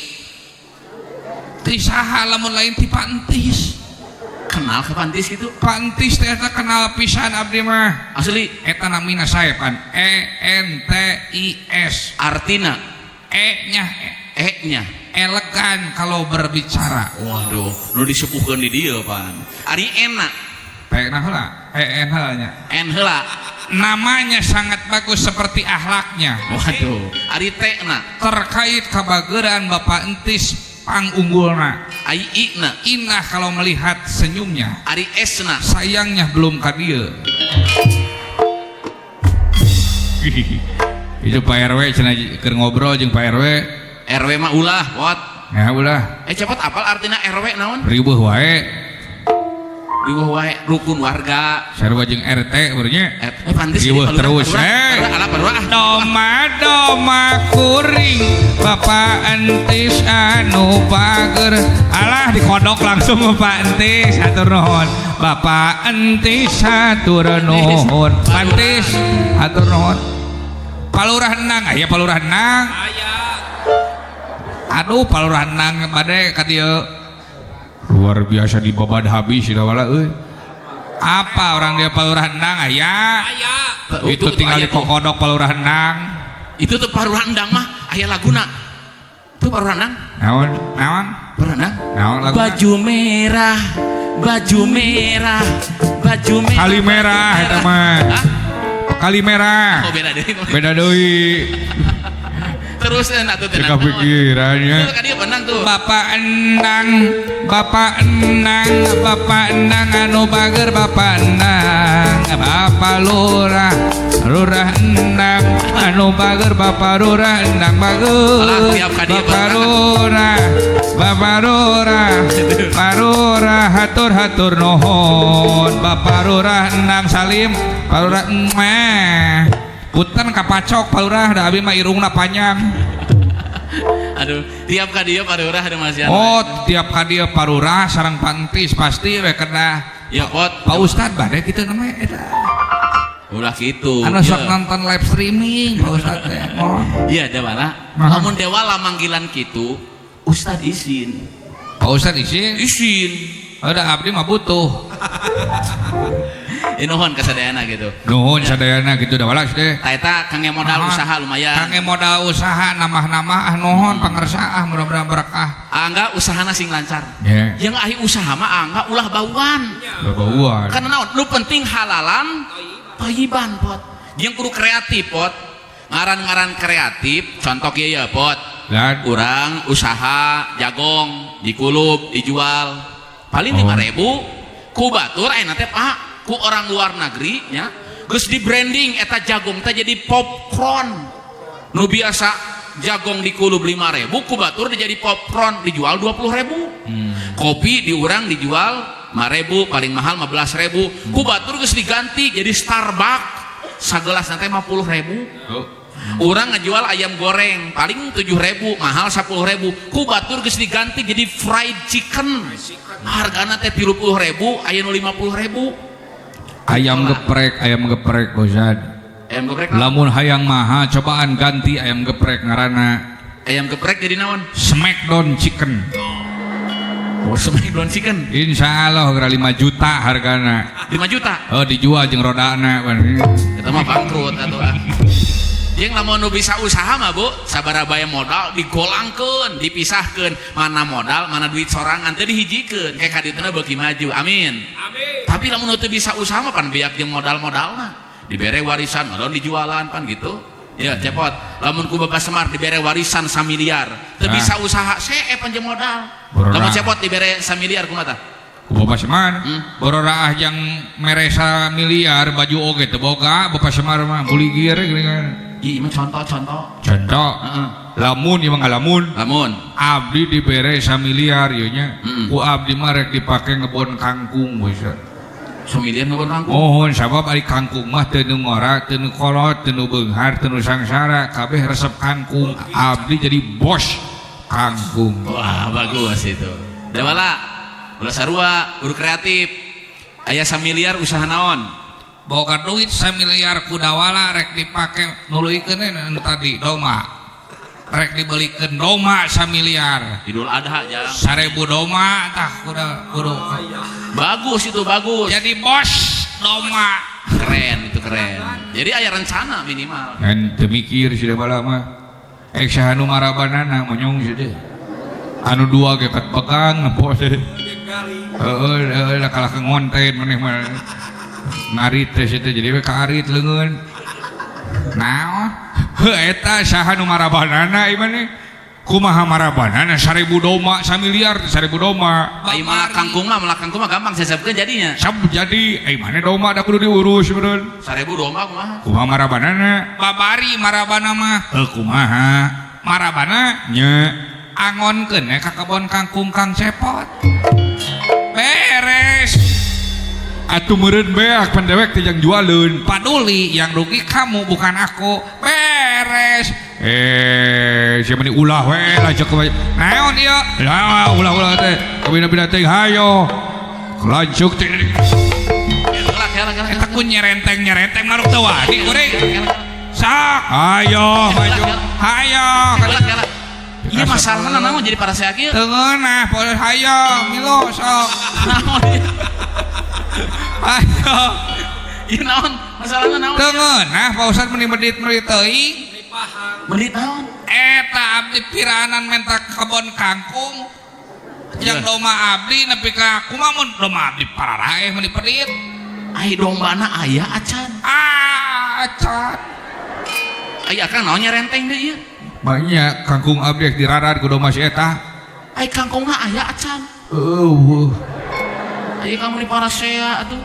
Ti saha lamun lain ti Pantis. Kenal ke Pantis gitu? Pantis teh eta kenal pisan abdi mah. Asli eta namina sae pan E N T I S. Artina E-nya E-nya elegan kalau berbicara. Waduh, nu disepuhkeun di dieu pan. Ari enak. P na heula, E N heula nya. N heula. Namanya sangat bagus seperti akhlaknya. Waduh, ari T na. Terkait kabageran Bapak Entis pangunggulna. Ari I na. Inah kalau melihat senyumnya. Ari S na. Sayangnya belum ka dieu. Itu Pak RW cenah keur ngobrol jeung Pak RW. RW mah ulah, pot. Ya ulah. Cepot apal artina RW naon? Ribuh wae. Riweuh wae rukun warga. Sarua jeung RT urangnya. Eh, pantes Riweuh ini, terus, Palurah, eh. Palurah, alah, Palurah, ah. Doma doma kuring Bapak Entis anu bager. Alah dikodok langsung Bapak Entis, hatur nuhun. Bapak Entis hatur nuhun. Pantis hatur nuhun. Palurah Endang aya Palurah Endang. Aya. Aduh Palurah Endang bade ka dieu. Luar biasa dibabad habis sudah wala euy. Apa orang dia Palurah Endang aya? Aya. Itu tinggal aya tuh. dikokodok Palurah Endang. Itu tuh Palurah Endang mah aya laguna. Tuh Palurah Endang. Naon? Naon? Palurah Endang. Naon laguna? Baju merah, baju merah, baju merah. Kali merah baju eta mah. Hah? Kali merah. Oh beda deui. Beda deui. Terus atuh teh. Teu kapikirannya. Itu kan dia benang tuh. Bapak Endang, Bapak Endang, Bapak Endang anu bager Bapak Endang, Bapak Lurah, Lurah Endang anu bager Bapak Lurah Endang bager. Alah, tiap kali dia Bapak berangkat. Lurah, Bapak Lurah, Bapak Lurah hatur hatur nuhun. Bapak Lurah Endang salim, Pak Lurah meh. Punten kapacok Pak Lurah, da abi mah irungna panjang. Aduh, tiap ka dieu Pak Lurah ada masih. Oh, tiap ka dieu Pak Lurah sareng Pantis pasti we kena. Ya pot. Pak Ustad bade kitu namanya eta. Ulah kitu. Anu sok Iya. nonton live streaming Pak Ustad teh. Oh. Iya Dewala. Nah. Lamun Dewala manggilan kitu, Ustad izin. Pak Ustad izin. Izin. Udah abdi mah butuh. Nuhun kasadayana gitu. Nuhun sadayana gitu Dewala teh. Tah eta kangge modal Aha. usaha lumayan. Kangge modal usaha namah-namah ah nuhun pangersa ah mudah-mudahan berkah. Angga usahana sing lancar. Ya. Yang ahi usaha mah angga ulah bauan. Bauan. Karena naon? Nu penting halalan thayyiban pot. Yang kudu kreatif pot. Ngaran-ngaran kreatif, contoh kieu ya pot. Dan Urang usaha jagong dikulub dijual paling Oh. 5.000 ku batur ayeuna teh Pak ku orang luar negeri nya geus di branding eta jagong teh jadi popcorn. Nu biasa jagong dikulub 5.000 ku batur dijadi popcorn dijual 20.000. Kopi di urang dijual 5.000 paling mahal 15.000 ku batur geus diganti jadi Starbucks sagelas teh 50.000. Oh. Urang ngejual ayam goreng paling 7.000 mahal 10.000 ku batur geus diganti jadi fried chicken hargana teh 30.000 aya nu 50.000. Ayam geprek Ustad. Ayam geprek naon? Lamun hayang mahal cobaan ganti ayam geprek ngaranna Ayam geprek jadi naon? Smackdown Chicken. Oh, Smackdown Chicken. Insya Allah geura 5 juta hargana. 5 juta. Oh dijual jeung rodana. Eta mah bangkrut atuh ah. Jeung lamun nu bisa usaha mah Bu, sabaraha bae modal digolangkeun, dipisahkeun, mana modal, mana duit sorangan teu dihijikeun, kayak kadituna beuki maju. Amin. Amin. Tapi lamun nu teu bisa usaha mah pan beak jeung modal-modalna. Dibere warisan, modal dijualan pan gitu. Ya, cepot. Lamun ku Bapak Semar dibere warisan samiliar, teu Ah. bisa usaha, see pan jeung modal. Borora. Lamun cepot dibere samiliar kumaha tah? Ku Bapak Semar, bororaah yang mere miliar baju oge teu boga Bapak Semar mah buligir geuning kan. Ih, mah contoh-contoh. Contoh. Heeh. Lamun ieu mah ngalamun. Lamun Abdi dibere samiliar ieu nya. Ku abdi mah rek dipake ngebon kangkung bisa. Samiliar ngebon kangkung. Mohon sabab ari kangkung mah teu nu ngora, teu nu kolot, teu nu beunghar, teu nu sangsara, kabeh resep kangkung. Abdi jadi bos kangkung. Wah, bagus itu. Dewala, ulah sarua, kudu kreatif. Aya samiliar usaha naon? Boga duit samiliar ku Dawala rek dipake nuluykeun anu tadi doma. Rek dibelikeun doma samiliar. Idul Adha jang. 1000 doma tah kudu kudu. Bagus itu, bagus. Jadi bos doma. Keren itu keren. Jadi aya rencana minimal. Ngan teu mikir sudah bala mah. Ek saha nu marabanana monyong sudah. Anu dua ge kat pegang bos. Heeh, heeh lah kalah ke ngonten maneh mah. Ngarit teh situ jadi we kaarit leungeun. Naon? Heuh eta saha nu marabanana ieu maneh? Kumaha marabanana 1000 doma samiliar 1000 doma. Ai malak kangkung mah gampang sesepkeun jadinya. Sab jadi ai maneh doma da kudu diurus beureun. 1000 doma kumaha? Kumaha marabanana? Babari marabana mah. Heuh kumaha? Marabana nya angonkeun we ka kebon kangkung Kang Cepot. Beres. Atuh meureun beak pan dewek teh jang jualeun. Paduli yang rugi kamu bukan aku. Beres. Siapa ni ulah we lah cek naon ieu? Lah ulah-ulah teh. Kabina-bina teh hayo. Lanjut teh. Eta ku nyerenteng-nyerenteng maruk teu wani kuring. Sok, ayo maju. Hayo. Iya masalahna naon jadi parasea kieu? Teu ngeunah, poe hayo milu sok. Naon ieu? Ayo. Ieu naon? Masalahna naon? Teu ngeunah Pak Ustad meni medit-medit teuing. Medit naon? Eta abdi piranan menta kebon kangkung. Yang domba abdi nepi ka kumaha mun domba abdi pararaeh meni pedit. Ai dombana aya acan. Acan. Ai akang naon nyerenteng deui ieu? Banyak kangkung abdi rek dirarar ku domba si eta. Ai kangkungna aya acan. Eueuh. Ai kamu di parasea atuh.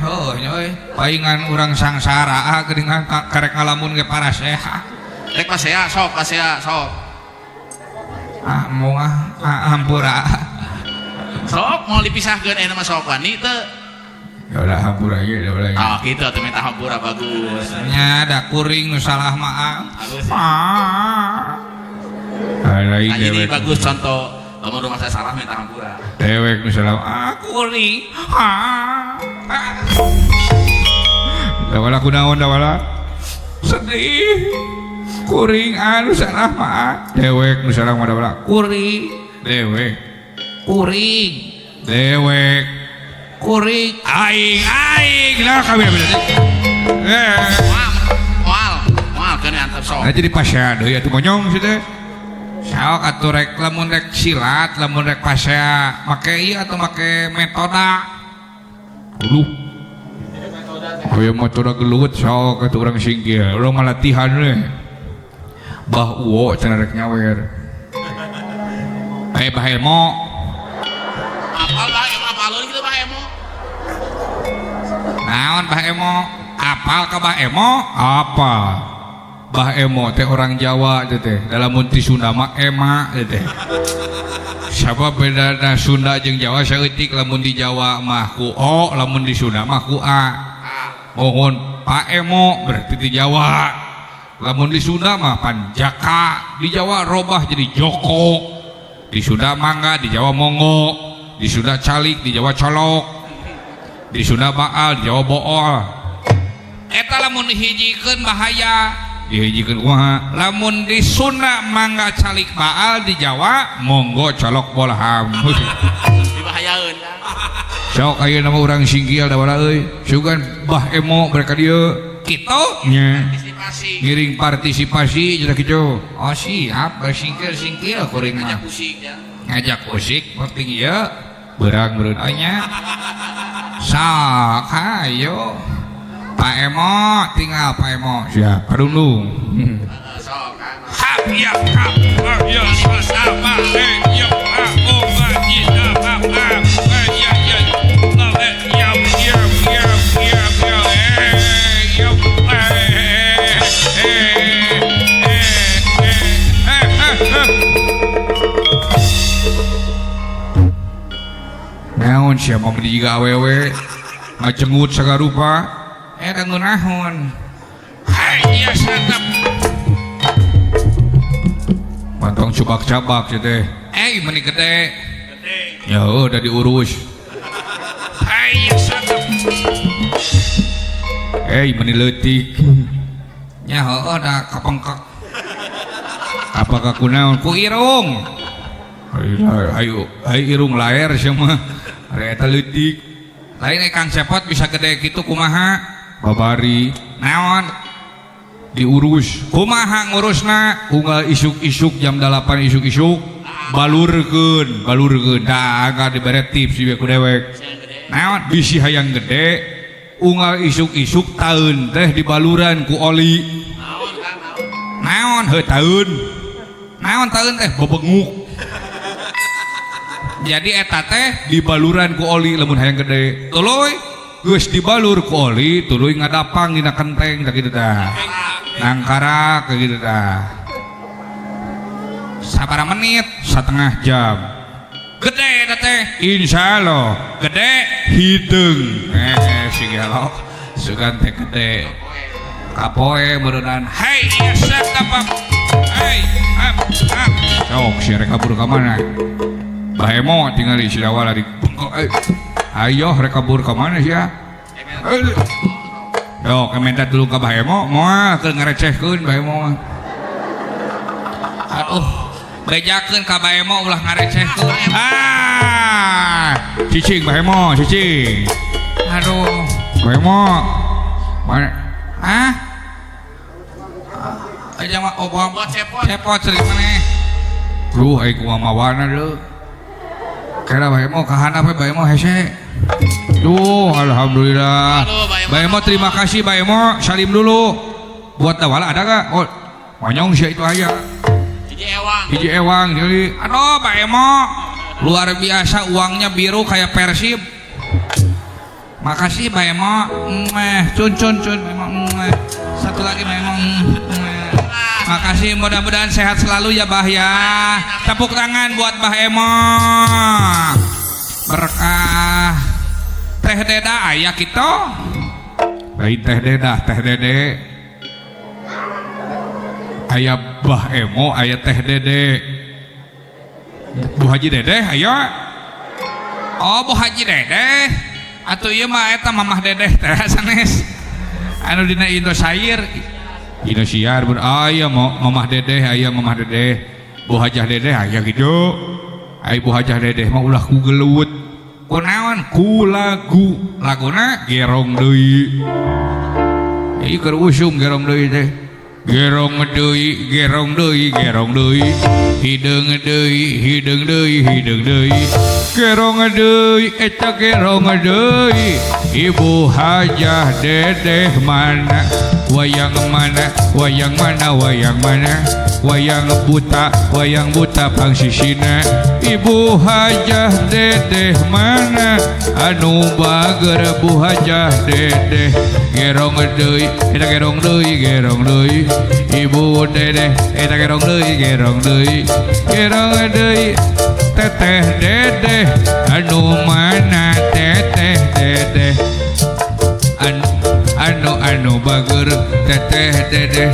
Oh nya euy. Paingan urang sangsara ah geuningan karek ngalamun ge parasea. Rek pasea sok pasea sok. Ah moal ah hampura. Sok mau dipisahkeun eta mah sok wani teu. Ya udah hampura ge da ulah. Ah kitu atuh minta hampura bagus. Nya da kuring nu salah mah. Bagus. Ah. Nah, jadi bagus contoh lamun rumah saya salah minta hampura. Dewek nu salah ah kuring. Ah. Dawala kunaon dawala? Sedih. Kuring anu salah mah. Dewek nu salah mah dawala. Kuring. Dewek. Kuring. Dewek. Kuring. Aing aing lah kabeh berarti. Moal moal keun antep sok. Nah jadi pasea deui atuh monyong sih teh. Sok atuh rek lamun rek silat, lamun rek pasea make ieu atau make metoda. Aduh. Aya metoda gelut sok atuh urang singkir. Urang mah latihan we. Bah uwo cenah rek nyawer. Bah Emo. Apal Bah Emo apalun kitu Bah Emo. Naon Bah Emo? Apal ka Bah Emo? Apa? Bah Emo teh orang Jawa teh teh. Dalam mun ti Sunda mah ema teh teh. Sabab bedana Sunda jeung Jawa saeutik lamun di Jawa mah ku o, lamun di Sunda mah ku a. Mohon Pak Emo berarti di Jawa. Lamun di Sunda mah pan Jaka, di Jawa robah jadi Joko. Di Sunda mangga, di Jawa monggo. Di Sunda calik, di Jawa colok. Di Sunda baal, di Jawa bool. Eta lamun dihijikeun bahaya. Dihijikeun kumaha? Lamun di Sunda mangga calik baal, di Jawa monggo colok bolham. Dibahayaeun. Sok ayeuna mah urang singkil da wala euy. Sugan Bah Emo mereka dieu. Kitu nya. Partisipasi. Ngiring partisipasi cenah kitu. Oh siap, singkil-singkil kuring ngajak usik ya. Ngajak usik penting ieu. Beurang meureun nya. Sok hayo. Pak Emo tinggal Pak Emo. Siap, padundung. Sok kan. Hap ya hap ya sama ya oh ya hap ya ya ya ya ya ya ya naon sia mah beli jiga awewe ngacengut sagarupa eta ngeunaheun. Hai ieu santap mantong cubak-cabak sia teh. Meni gede. Ya udah diurus. Hai ieu santap. Meni leutik. Nya heueuh da kapengkek. Apakah kunaon ku irung? Ayo ayo irung laer sia mah. Ari eta leutik. Lain Kang Cepot bisa gede kitu kumaha? Babari. Naon? Diurus. Kumaha ngurusna? Unggal isuk-isuk jam 8 isuk-isuk balurkeun, balurkeun. Da anggar dibere tips ieu ku dewek. Naon? Bisi hayang gede unggal isuk-isuk taeun teh dibaluran ku oli. Naon Kang naon? Naon heuh taeun? Naon taeun teh bebenguk. Jadi eta teh dibaluran ku oli lamun hayang gede. Tuluy geus dibalur ku oli, tuluy ngadapang dina kenteng tah kitu tah. Nangkarak kitu tah. Sabaraha menit? 1,5 jam. Gede eta teh Insya Allah gede hideung. Si gelo sugan teh gede kapoe meureunnan. Hei ieu tapak. Hei up up. Sok si rek kabur ka mana? Bahemo tingali si Dawala di bengkok. Ayo rek kabur ka mana sia? Yo, minta dulu ka Bahemo, moal keur ngarecehkeun Bahemo mah. Aduh, bejakeun ka Bahemo ulah ngarecehkeun. Ah, cicing Bahemo, cicing. Aduh, Bahemo. Mana? Hah? Aja mah obam cepot. Cepot sering maneh. Duh, aing kumaha mawana deui. Kira Bahemo ka handap we Bahemo hese. Duh, alhamdulillah. Aduh, Bahemo. Bahemo terima kasih Bahemo, salim dulu. Buat Dawala ada gak? Oh, monyong sih itu aja. Hiji ewang. Hiji ewang jadi. Aduh, Bahemo. Luar biasa uangnya biru kayak Persib. Makasih Bahemo. Cun cun cun Bahemo. Satu lagi Bahemo. Makasih, mudah-mudahan sehat selalu ya Bah ya. Tepuk tangan buat Bah Emo. Berkah. Teh Deda aya kitu. Lain Teh Deda, Teh Dede. Aya Bah Emo, aya Teh Dede. Bu Haji Dedeh aya. Oh, Bu Haji Dedeh. Atuh ieu mah eta Mamah Dedeh teh sanes. Anu dina Indosiar. Indosiar pun aya Mamah Dedeh, aya Mamah Dedeh. Bu Hajah Dedeh aya gitu. Ai Bu Hajah Dedeh mah ulah ku gelut. Kunaon? Ku lagu. Laguna gerong deui. Ieu keur usum gerong deui teh. Gerong deui, gerong deui, gerong deui. Hideung deui, hideung deui, hideung deui. Gerong deui, eta gerong deui. Ibu Hajah Dedeh mana? Wayang mana? Wayang mana? Wayang mana? Wayang buta pangsisina. Ibu Hajah Dedeh mana? Anu bager Bu Hajah Dedeh. Gerong deui, eta gerong deui, gerong deui. Ibu Dedeh, eta gerong deui, gerong deui. Gerong deui, teteh Dedeh. Anu mana teteh Dedeh? Anu anu bager teteh Dedeh.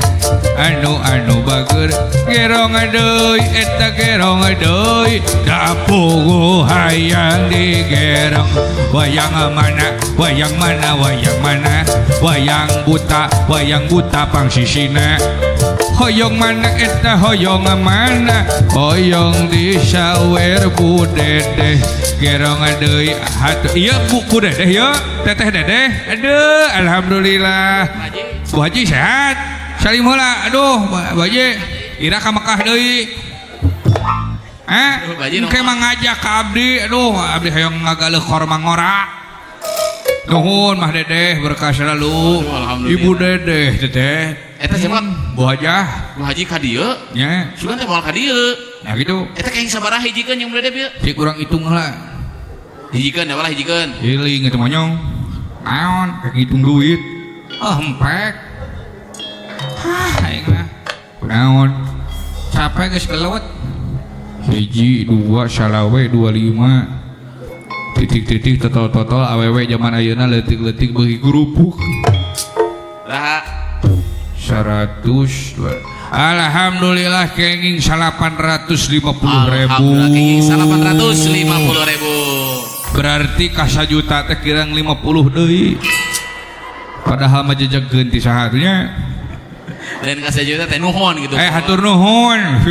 Anu anu bager gerong deui, eta gerong deui. Dapugu hayang digerong. Wayang mana? Wayang mana? Wayang mana? Wayang buta pangsisina. Hoyong mana eta hoyong mana? Hoyong disawer Bu Dedeh. Gerong deui hatu. Ieu Bu Dedeh ieu, Teteh Dedeh. Aduh, alhamdulillah. Bu Haji sehat. Salim heula. Aduh, Bu Haji. Ira ka Mekah deui. Engke mah ngajak ka abdi. Aduh, abdi hoyong ngagaleuh korma ngora. Nuhun Mah Dedeh, berkah selalu. Ibu Dedeh teteh. Eta siapa? Bu Hajah. Bu Haji ka dieu? Nya. Sugan teh moal ka dieu. Ya gitu. Eta kenging sabaraha hijikeun jeung Bu Dedeh bieu? Cik urang hitung heula. Hijikeun da hijikeun. Iling eta monyong. Naon rek ngitung duit. Oh, empek. Hah, aing mah. Naon? Capek geus gelut. 1 2 salawe 25. Titik-titik totol-totol awewe zaman ayeuna leutik-leutik beuki gurupuk. Lah 100. Alhamdulillah kenging 850.000. Alhamdulillah kenging 850.000. Berarti ka sajuta teh kirang 50 deui. Padahal mah jejegkeun ti saha teh nya. Dan ka sajuta teh nuhun gitu. Hatur nuhun.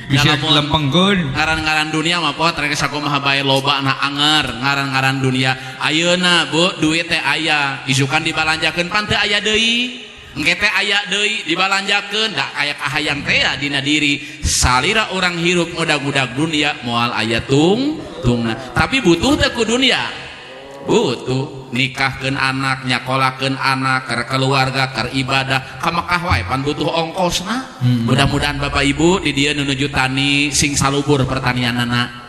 Bisa dilempengkeun. Ngaran-ngaran dunia mah pot rek sakumaha bae loba na anger ngaran-ngaran dunia. Ayeuna Bu duit teh aya, isukan dibalanjakeun pan teu aya deui. Engke teh aya deui dibalanjakeun da aya kahayang teh ya dina diri. Salira urang hirup ngudag-ngudag dunia moal aya tungtungna. Tapi butuh teh ku dunia. Butuh nikahkeun anak, nyakolakeun anak, keur keluarga, keur ibadah, ka Mekah wae pan butuh ongkosna. Mudah-mudahan Bapak Ibu di dieu nu nuju tani sing salubur pertanianana.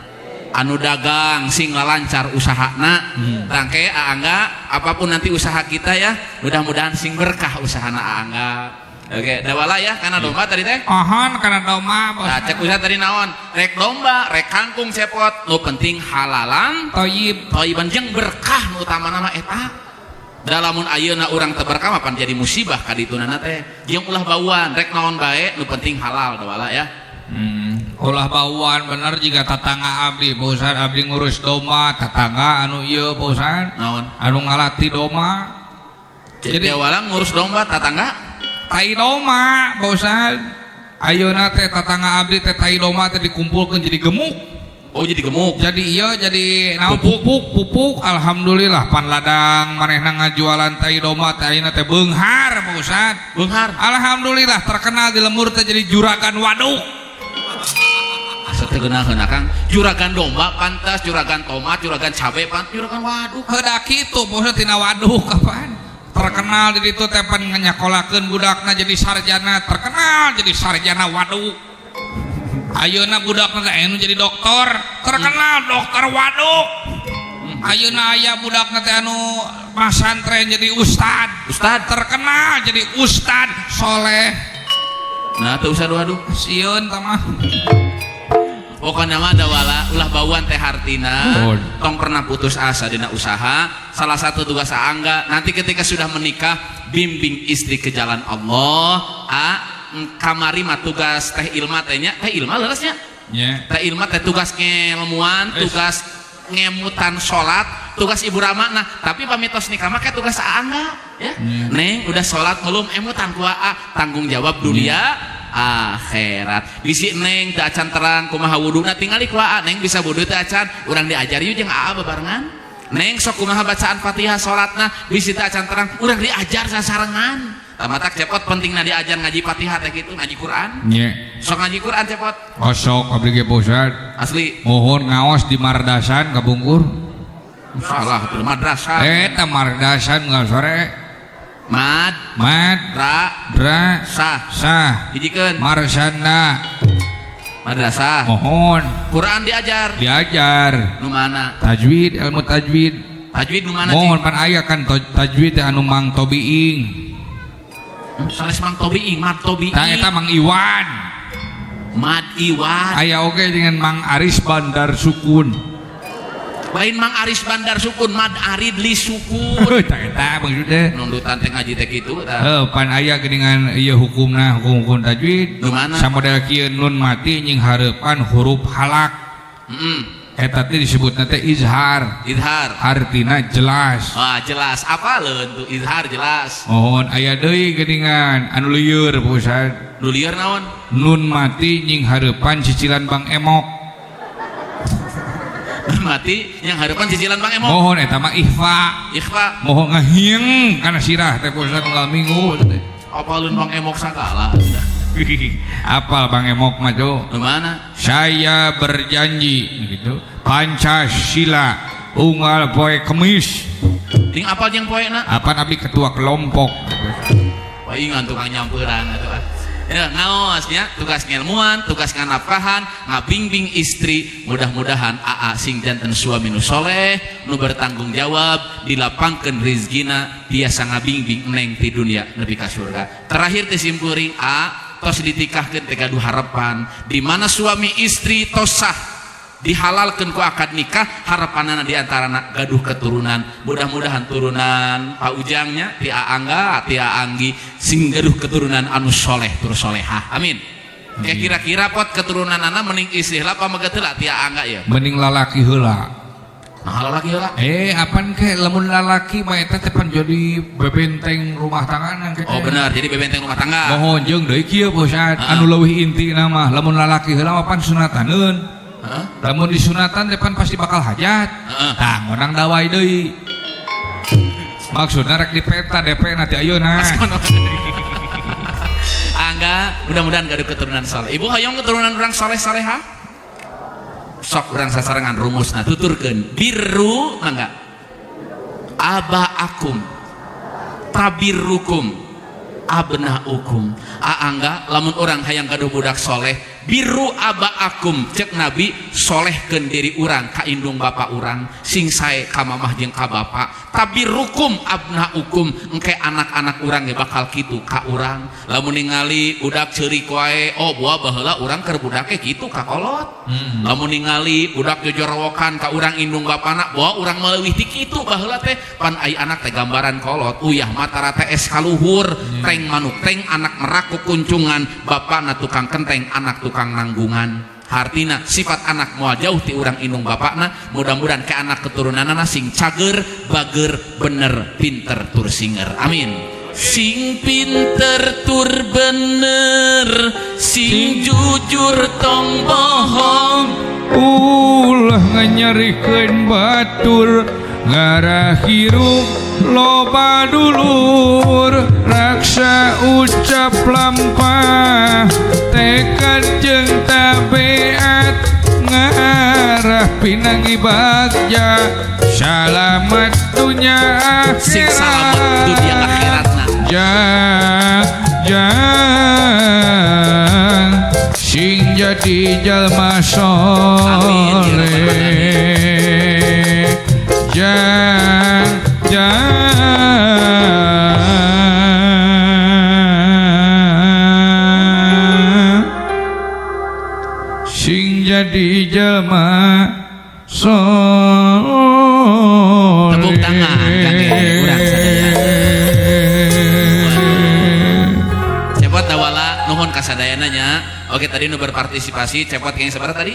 Anu dagang sing lancar usahana. Tangke Aangga apapun nanti usaha kita ya, mudah-mudahan sing berkah usahana Aangga. Oke, dawala ya kana domba tadi teh. Ohon kana domba Pak Nah, Ustad. cek Ustad tadi naon? Rek domba, rek kangkung cepot, nu penting halalan, Toyib. Toyiban jeung berkah nu utamana mah eta. Da lamun ayeuna urang teu berkah mah pan jadi musibah ka ditunana teh. Jeung ulah bauan, rek naon bae nu penting halal dawala ya. Ulah bauan bener jika tatangga abdi Pak Ustad, abdi ngurus domba tatangga anu ieu Pak Ustad. Naon? Anu ngalati domba. Jadi dawala ngurus domba tatangga tai domba Pak Ustad. Ayeuna teh tatangga abdi teh tai domba teh dikumpulkeun jadi gemuk. Oh, jadi gemuk. Jadi iya jadi naon Pupuk. pupuk pupuk alhamdulillah pan ladang manehna ngajualan tai domba teh ayeuna teh beunghar Pak Ustad. Beunghar. Alhamdulillah terkenal di lembur teh jadi juragan waduk. Asa teu geunaheun Akang. Juragan domba pantas, juragan tomat, juragan cabe pantas, juragan waduk. Heuda kitu Pak Ustad tina waduk kapan? Terkenal di ditu teh pan nyakolakeun budakna jadi sarjana, terkenal jadi sarjana waduk. Ayeuna budakna teh anu jadi dokter, terkenal dokter waduk. Ayeuna aya budakna teh anu masantren jadi ustad, Ustad. Terkenal jadi ustad soleh. Nah, teu usah waduk. Sieun tah mah. Pokoknya mah dawala ulah bauan teh hartina Mohon. tong pernah putus asa dina usaha. Salah satu tugas Angga nanti ketika sudah menikah, bimbing istri ke jalan Allah. A kamari mah tugas teh Ilma teh nya, teh Ilma leresnya. Nya. Teh Ilma teh tugas ngelmuan, Es. Tugas ngemutan sholat, tugas Ibu Rama. Nah, tapi pamitos nikah mah kayak tugas Angga ya. Nya. Neng udah sholat belum? Emutan ku Aa, tanggung jawab dunia akhirat. Bisi neng teu acan terang kumaha wuduna, tingali ku Aa. Neng bisa wudu teu acan? Urang diajar yuk jeung Aa bebarengan. Neng sok kumaha bacaan Fatihah salatna? Bisi teu acan terang, urang diajar sasarengan. Tamatak cepot pentingna diajar ngaji Fatihah teh kitu, ngaji Quran. Nya. Sok ngaji Quran cepot. Osok abdi ge Pak Ustad. Asli. Mohon ngaos di Mardasan kabungkur. Salah tuh madrasah. Eta Mardasan nggak sore. Mad Mad ra dra sah. Sah. Hijikeun. Marsanda. Madrasah. Mohon. Quran diajar. Diajar. Nu mana? Tajwid, ilmu tajwid. Tajwid nu mana? Mohon pan aya kan tajwid teh anu Mang Tobiing. Sanes Mang Tobiing, Mad Tobiing. Tah eta Mang Iwan. Mad Iwan. Aya oge dengan Mang Aris Bandar Sukun. Lain Mang Aris Bandar Sukun, Mad Arid Li Sukun. Tah eta maksudnya. Nundutan teh ngaji teh kitu tah. Heuh, pan aya geuningan ieu hukumna, hukum-hukum tajwid. Nu mana? Samodel kieu nun mati nying hareupan huruf halak. Eta teh disebutna teh izhar. Izhar. Artina jelas. Wah, jelas. Apa leun tuh izhar jelas. Mohon aya deui geuningan anu lieur Pak Ustad. Nu lieur naon? Nun mati nying hareupan cicilan Bang Emok. Nun mati yang harapan cicilan Bang Emok. Mohon eta mah ikhfa. Ikhfa. Mohon ngahieng kana sirah teh Pak Ustad unggal minggu. Apa leun Bang Emok sagala? Apal Bang Emok mah tuh. Nu mana? Saya berjanji gitu. Pancasila unggal poe Kemis. Ting apal jeung poena? Apa abdi ketua kelompok. Paingan tukang nyamperan atuh ah. Ya, ngaos nya, tugas ngelmuan, tugas nganafkahan, ngabingbing istri, mudah-mudahan aa sing janten suami nu soleh, nu bertanggung jawab, dilapangkeun rizkina, biasa ngabingbing neng ti dunia nepi ka surga. Terakhir teh simkuring a tos ditikahkeun teh gaduh harapan, di mana suami istri tos sah dihalalkeun ku akad nikah, harapanana di antarana gaduh keturunan. Mudah-mudahan turunan Pak Ujangnya ti Angga ti Anggi sing gaduh keturunan anu soleh tur solehah, amin. Kayak kira-kira pot keturunanana mending istri heula pameget heula ti Angga ya? Mending lalaki heula. Nah, lalaki heula. Apan ke lamun lalaki mah eta teh pan jadi bebenteng rumah tangga ke. Oh benar, jadi bebenteng rumah tangga. Mohon jeung deui kieu Pak Ustad, Heeh. anu leuwih inti mah lamun lalaki heula mah pan sunataneun. Heeh. Lamun disunatan teh pan pasti bakal hajat. Heeh. Tah ngonang dawai deui. Maksudna rek dipeta DP nanti ayeuna. Angga, mudah-mudahan gaduh keturunan soleh. Ibu hoyong keturunan orang soleh soleha? Sok urang sasarengan rumusna tuturkeun. Birru mangga. Aba akum tabirrukum abnaukum. Angga lamun orang hayang gaduh budak soleh, Birru abaakum cek Nabi, solehkeun diri urang ka indung bapa urang, sing sae ka mamah jeung ka bapa. Tabirrukum abnaukum, engke anak-anak urang ge bakal kitu ka urang. Lamun ningali budak ceurik wae, oh buah baheula urang keur budak ge kitu ka kolot. Lamun ningali budak jojorowokan ka urang indung bapana, buah urang mah leuwih ti kitu baheula teh. Pan ai anak teh gambaran kolot, uyah mata rata es kaluhur, teng manuk teng anak merak kukuncungan, bapana tukang kenteng, anak tukang nanggungan. Hartina sifat anak moal jauh ti urang indung bapakna. Mudah-mudahan ke anak keturunanana sing cager, bager, bener, pinter tur singer. Amin. Sing pinter tur bener, sing jujur tong bohong, ulah nganyerikeun batur, ngarah hirup loba dulur, raksa ucap lampah, tekad jeung tabiat, ngarah pinangi bagja, salamat dunya akhirat. Sing salamet dunia akhiratna. Jang jang sing jadi jalma Amin, ya rabbal soleh. Jang jang sing jadi jalma soleh. Tepuk tangan kangge urang sadaya. Cepot dawala, nuhun kasadayana nya. Oke, tadi nu berpartisipasi cepot kayaknya sabaraha tadi?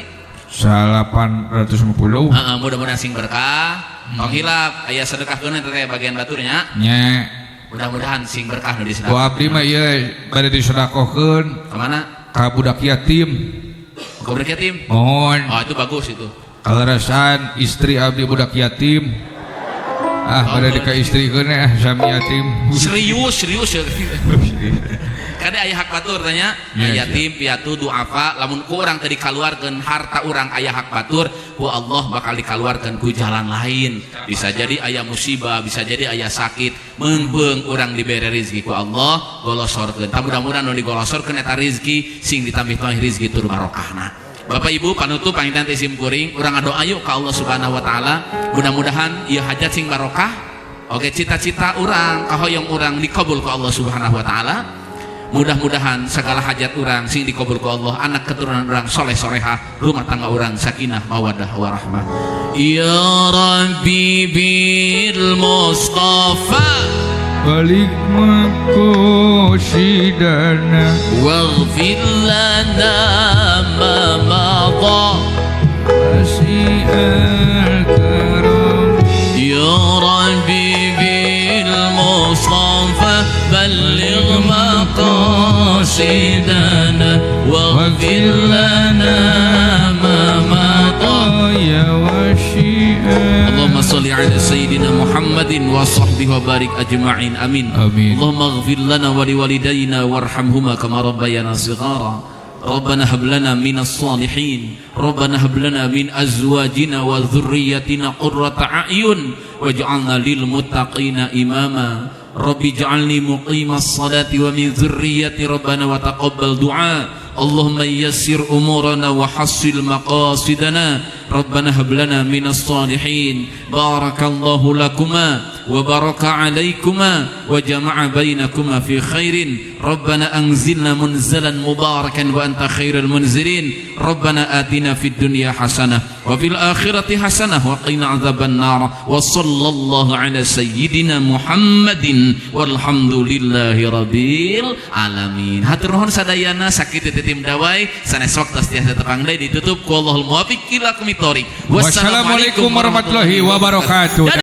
850. Heeh, mudah-mudahan sing berkah. Tong hilap aya sedekahkeun teh bagian baturnya. Nya. Mudah-mudahan sing berkah nu Ku disedekah. abdi mah ieu bade disedakohkeun Kemana? Ka budak yatim. Ka budak yatim. Mohon. Oh, itu bagus itu. Kaleresan istri abdi budak yatim. Ah, Oh, bade dika istrikeun ah sami yatim. Serius, serius ya. Kade aya hak batur tanya, Iya, yatim, piatu, duafa, lamun ku urang tadi kaluarkeun harta urang aya hak batur, ku Allah bakal dikaluarkeun ku jalan lain. Bisa jadi aya musibah, bisa jadi aya sakit, meungpeung urang dibere rezeki ku Allah, golosorkeun. Tah mudah-mudahan nu digolosorkeun eta rezeki sing ditambih-tambih rezeki tur barokahna. Bapak Ibu panutup panginten teh sim kuring, urang ngadoa yuk ka Allah Subhanahu wa taala, mudah-mudahan ieu hajat sing barokah. Oke, cita-cita urang, kahoyong urang dikabul ku Allah Subhanahu wa taala. Mudah-mudahan segala hajat urang sing dikabul ku Allah, anak keturunan urang soleh solehah, rumah tangga urang sakinah mawaddah warahmah. Ya Rabbi bil Mustafa balik makosidana waghfir lana ma madha wasi'al karam. Ya Rabbi bil Mustafa balligh maqasidana waghfir lana ma madha ya wasi'al. Allahumma salli ala sayyidina Muhammadin wa sahbihi wa barik ajma'in. Amin. Amin. Allahumma ighfir lana wa liwalidayna warhamhuma kama rabbayana shighara. Rabbana hab lana minas salihin. Rabbana hab lana min azwajina wa dhurriyyatina qurrata a'yun waj'alna lil muttaqina imama. Rabbi ij'alni muqimas salati wa min dhurriyyati rabbana wa taqabbal du'a. Allahumma yassir umurana wa hassil maqasidana. Rabbana hab lana minas salihin. Barakallahu lakuma wa baraka alaikuma wa jama'a bainakuma fi khairin. Rabbana anzilna munzalan mubarakan wa anta khairul munzilin. Rabbana atina fid dunya hasanah wa fil akhirati hasanah wa qina adzaban nar. Wa sallallahu ala sayyidina Muhammadin walhamdulillahi rabbil alamin. Hatur nuhun sadayana sakitu tim dawai sanes waktu tiasa tepang deui ditutup ku Allahul muwaffiq ila aqwamit thoriq. Wassalamualaikum warahmatullahi wabarakatuh.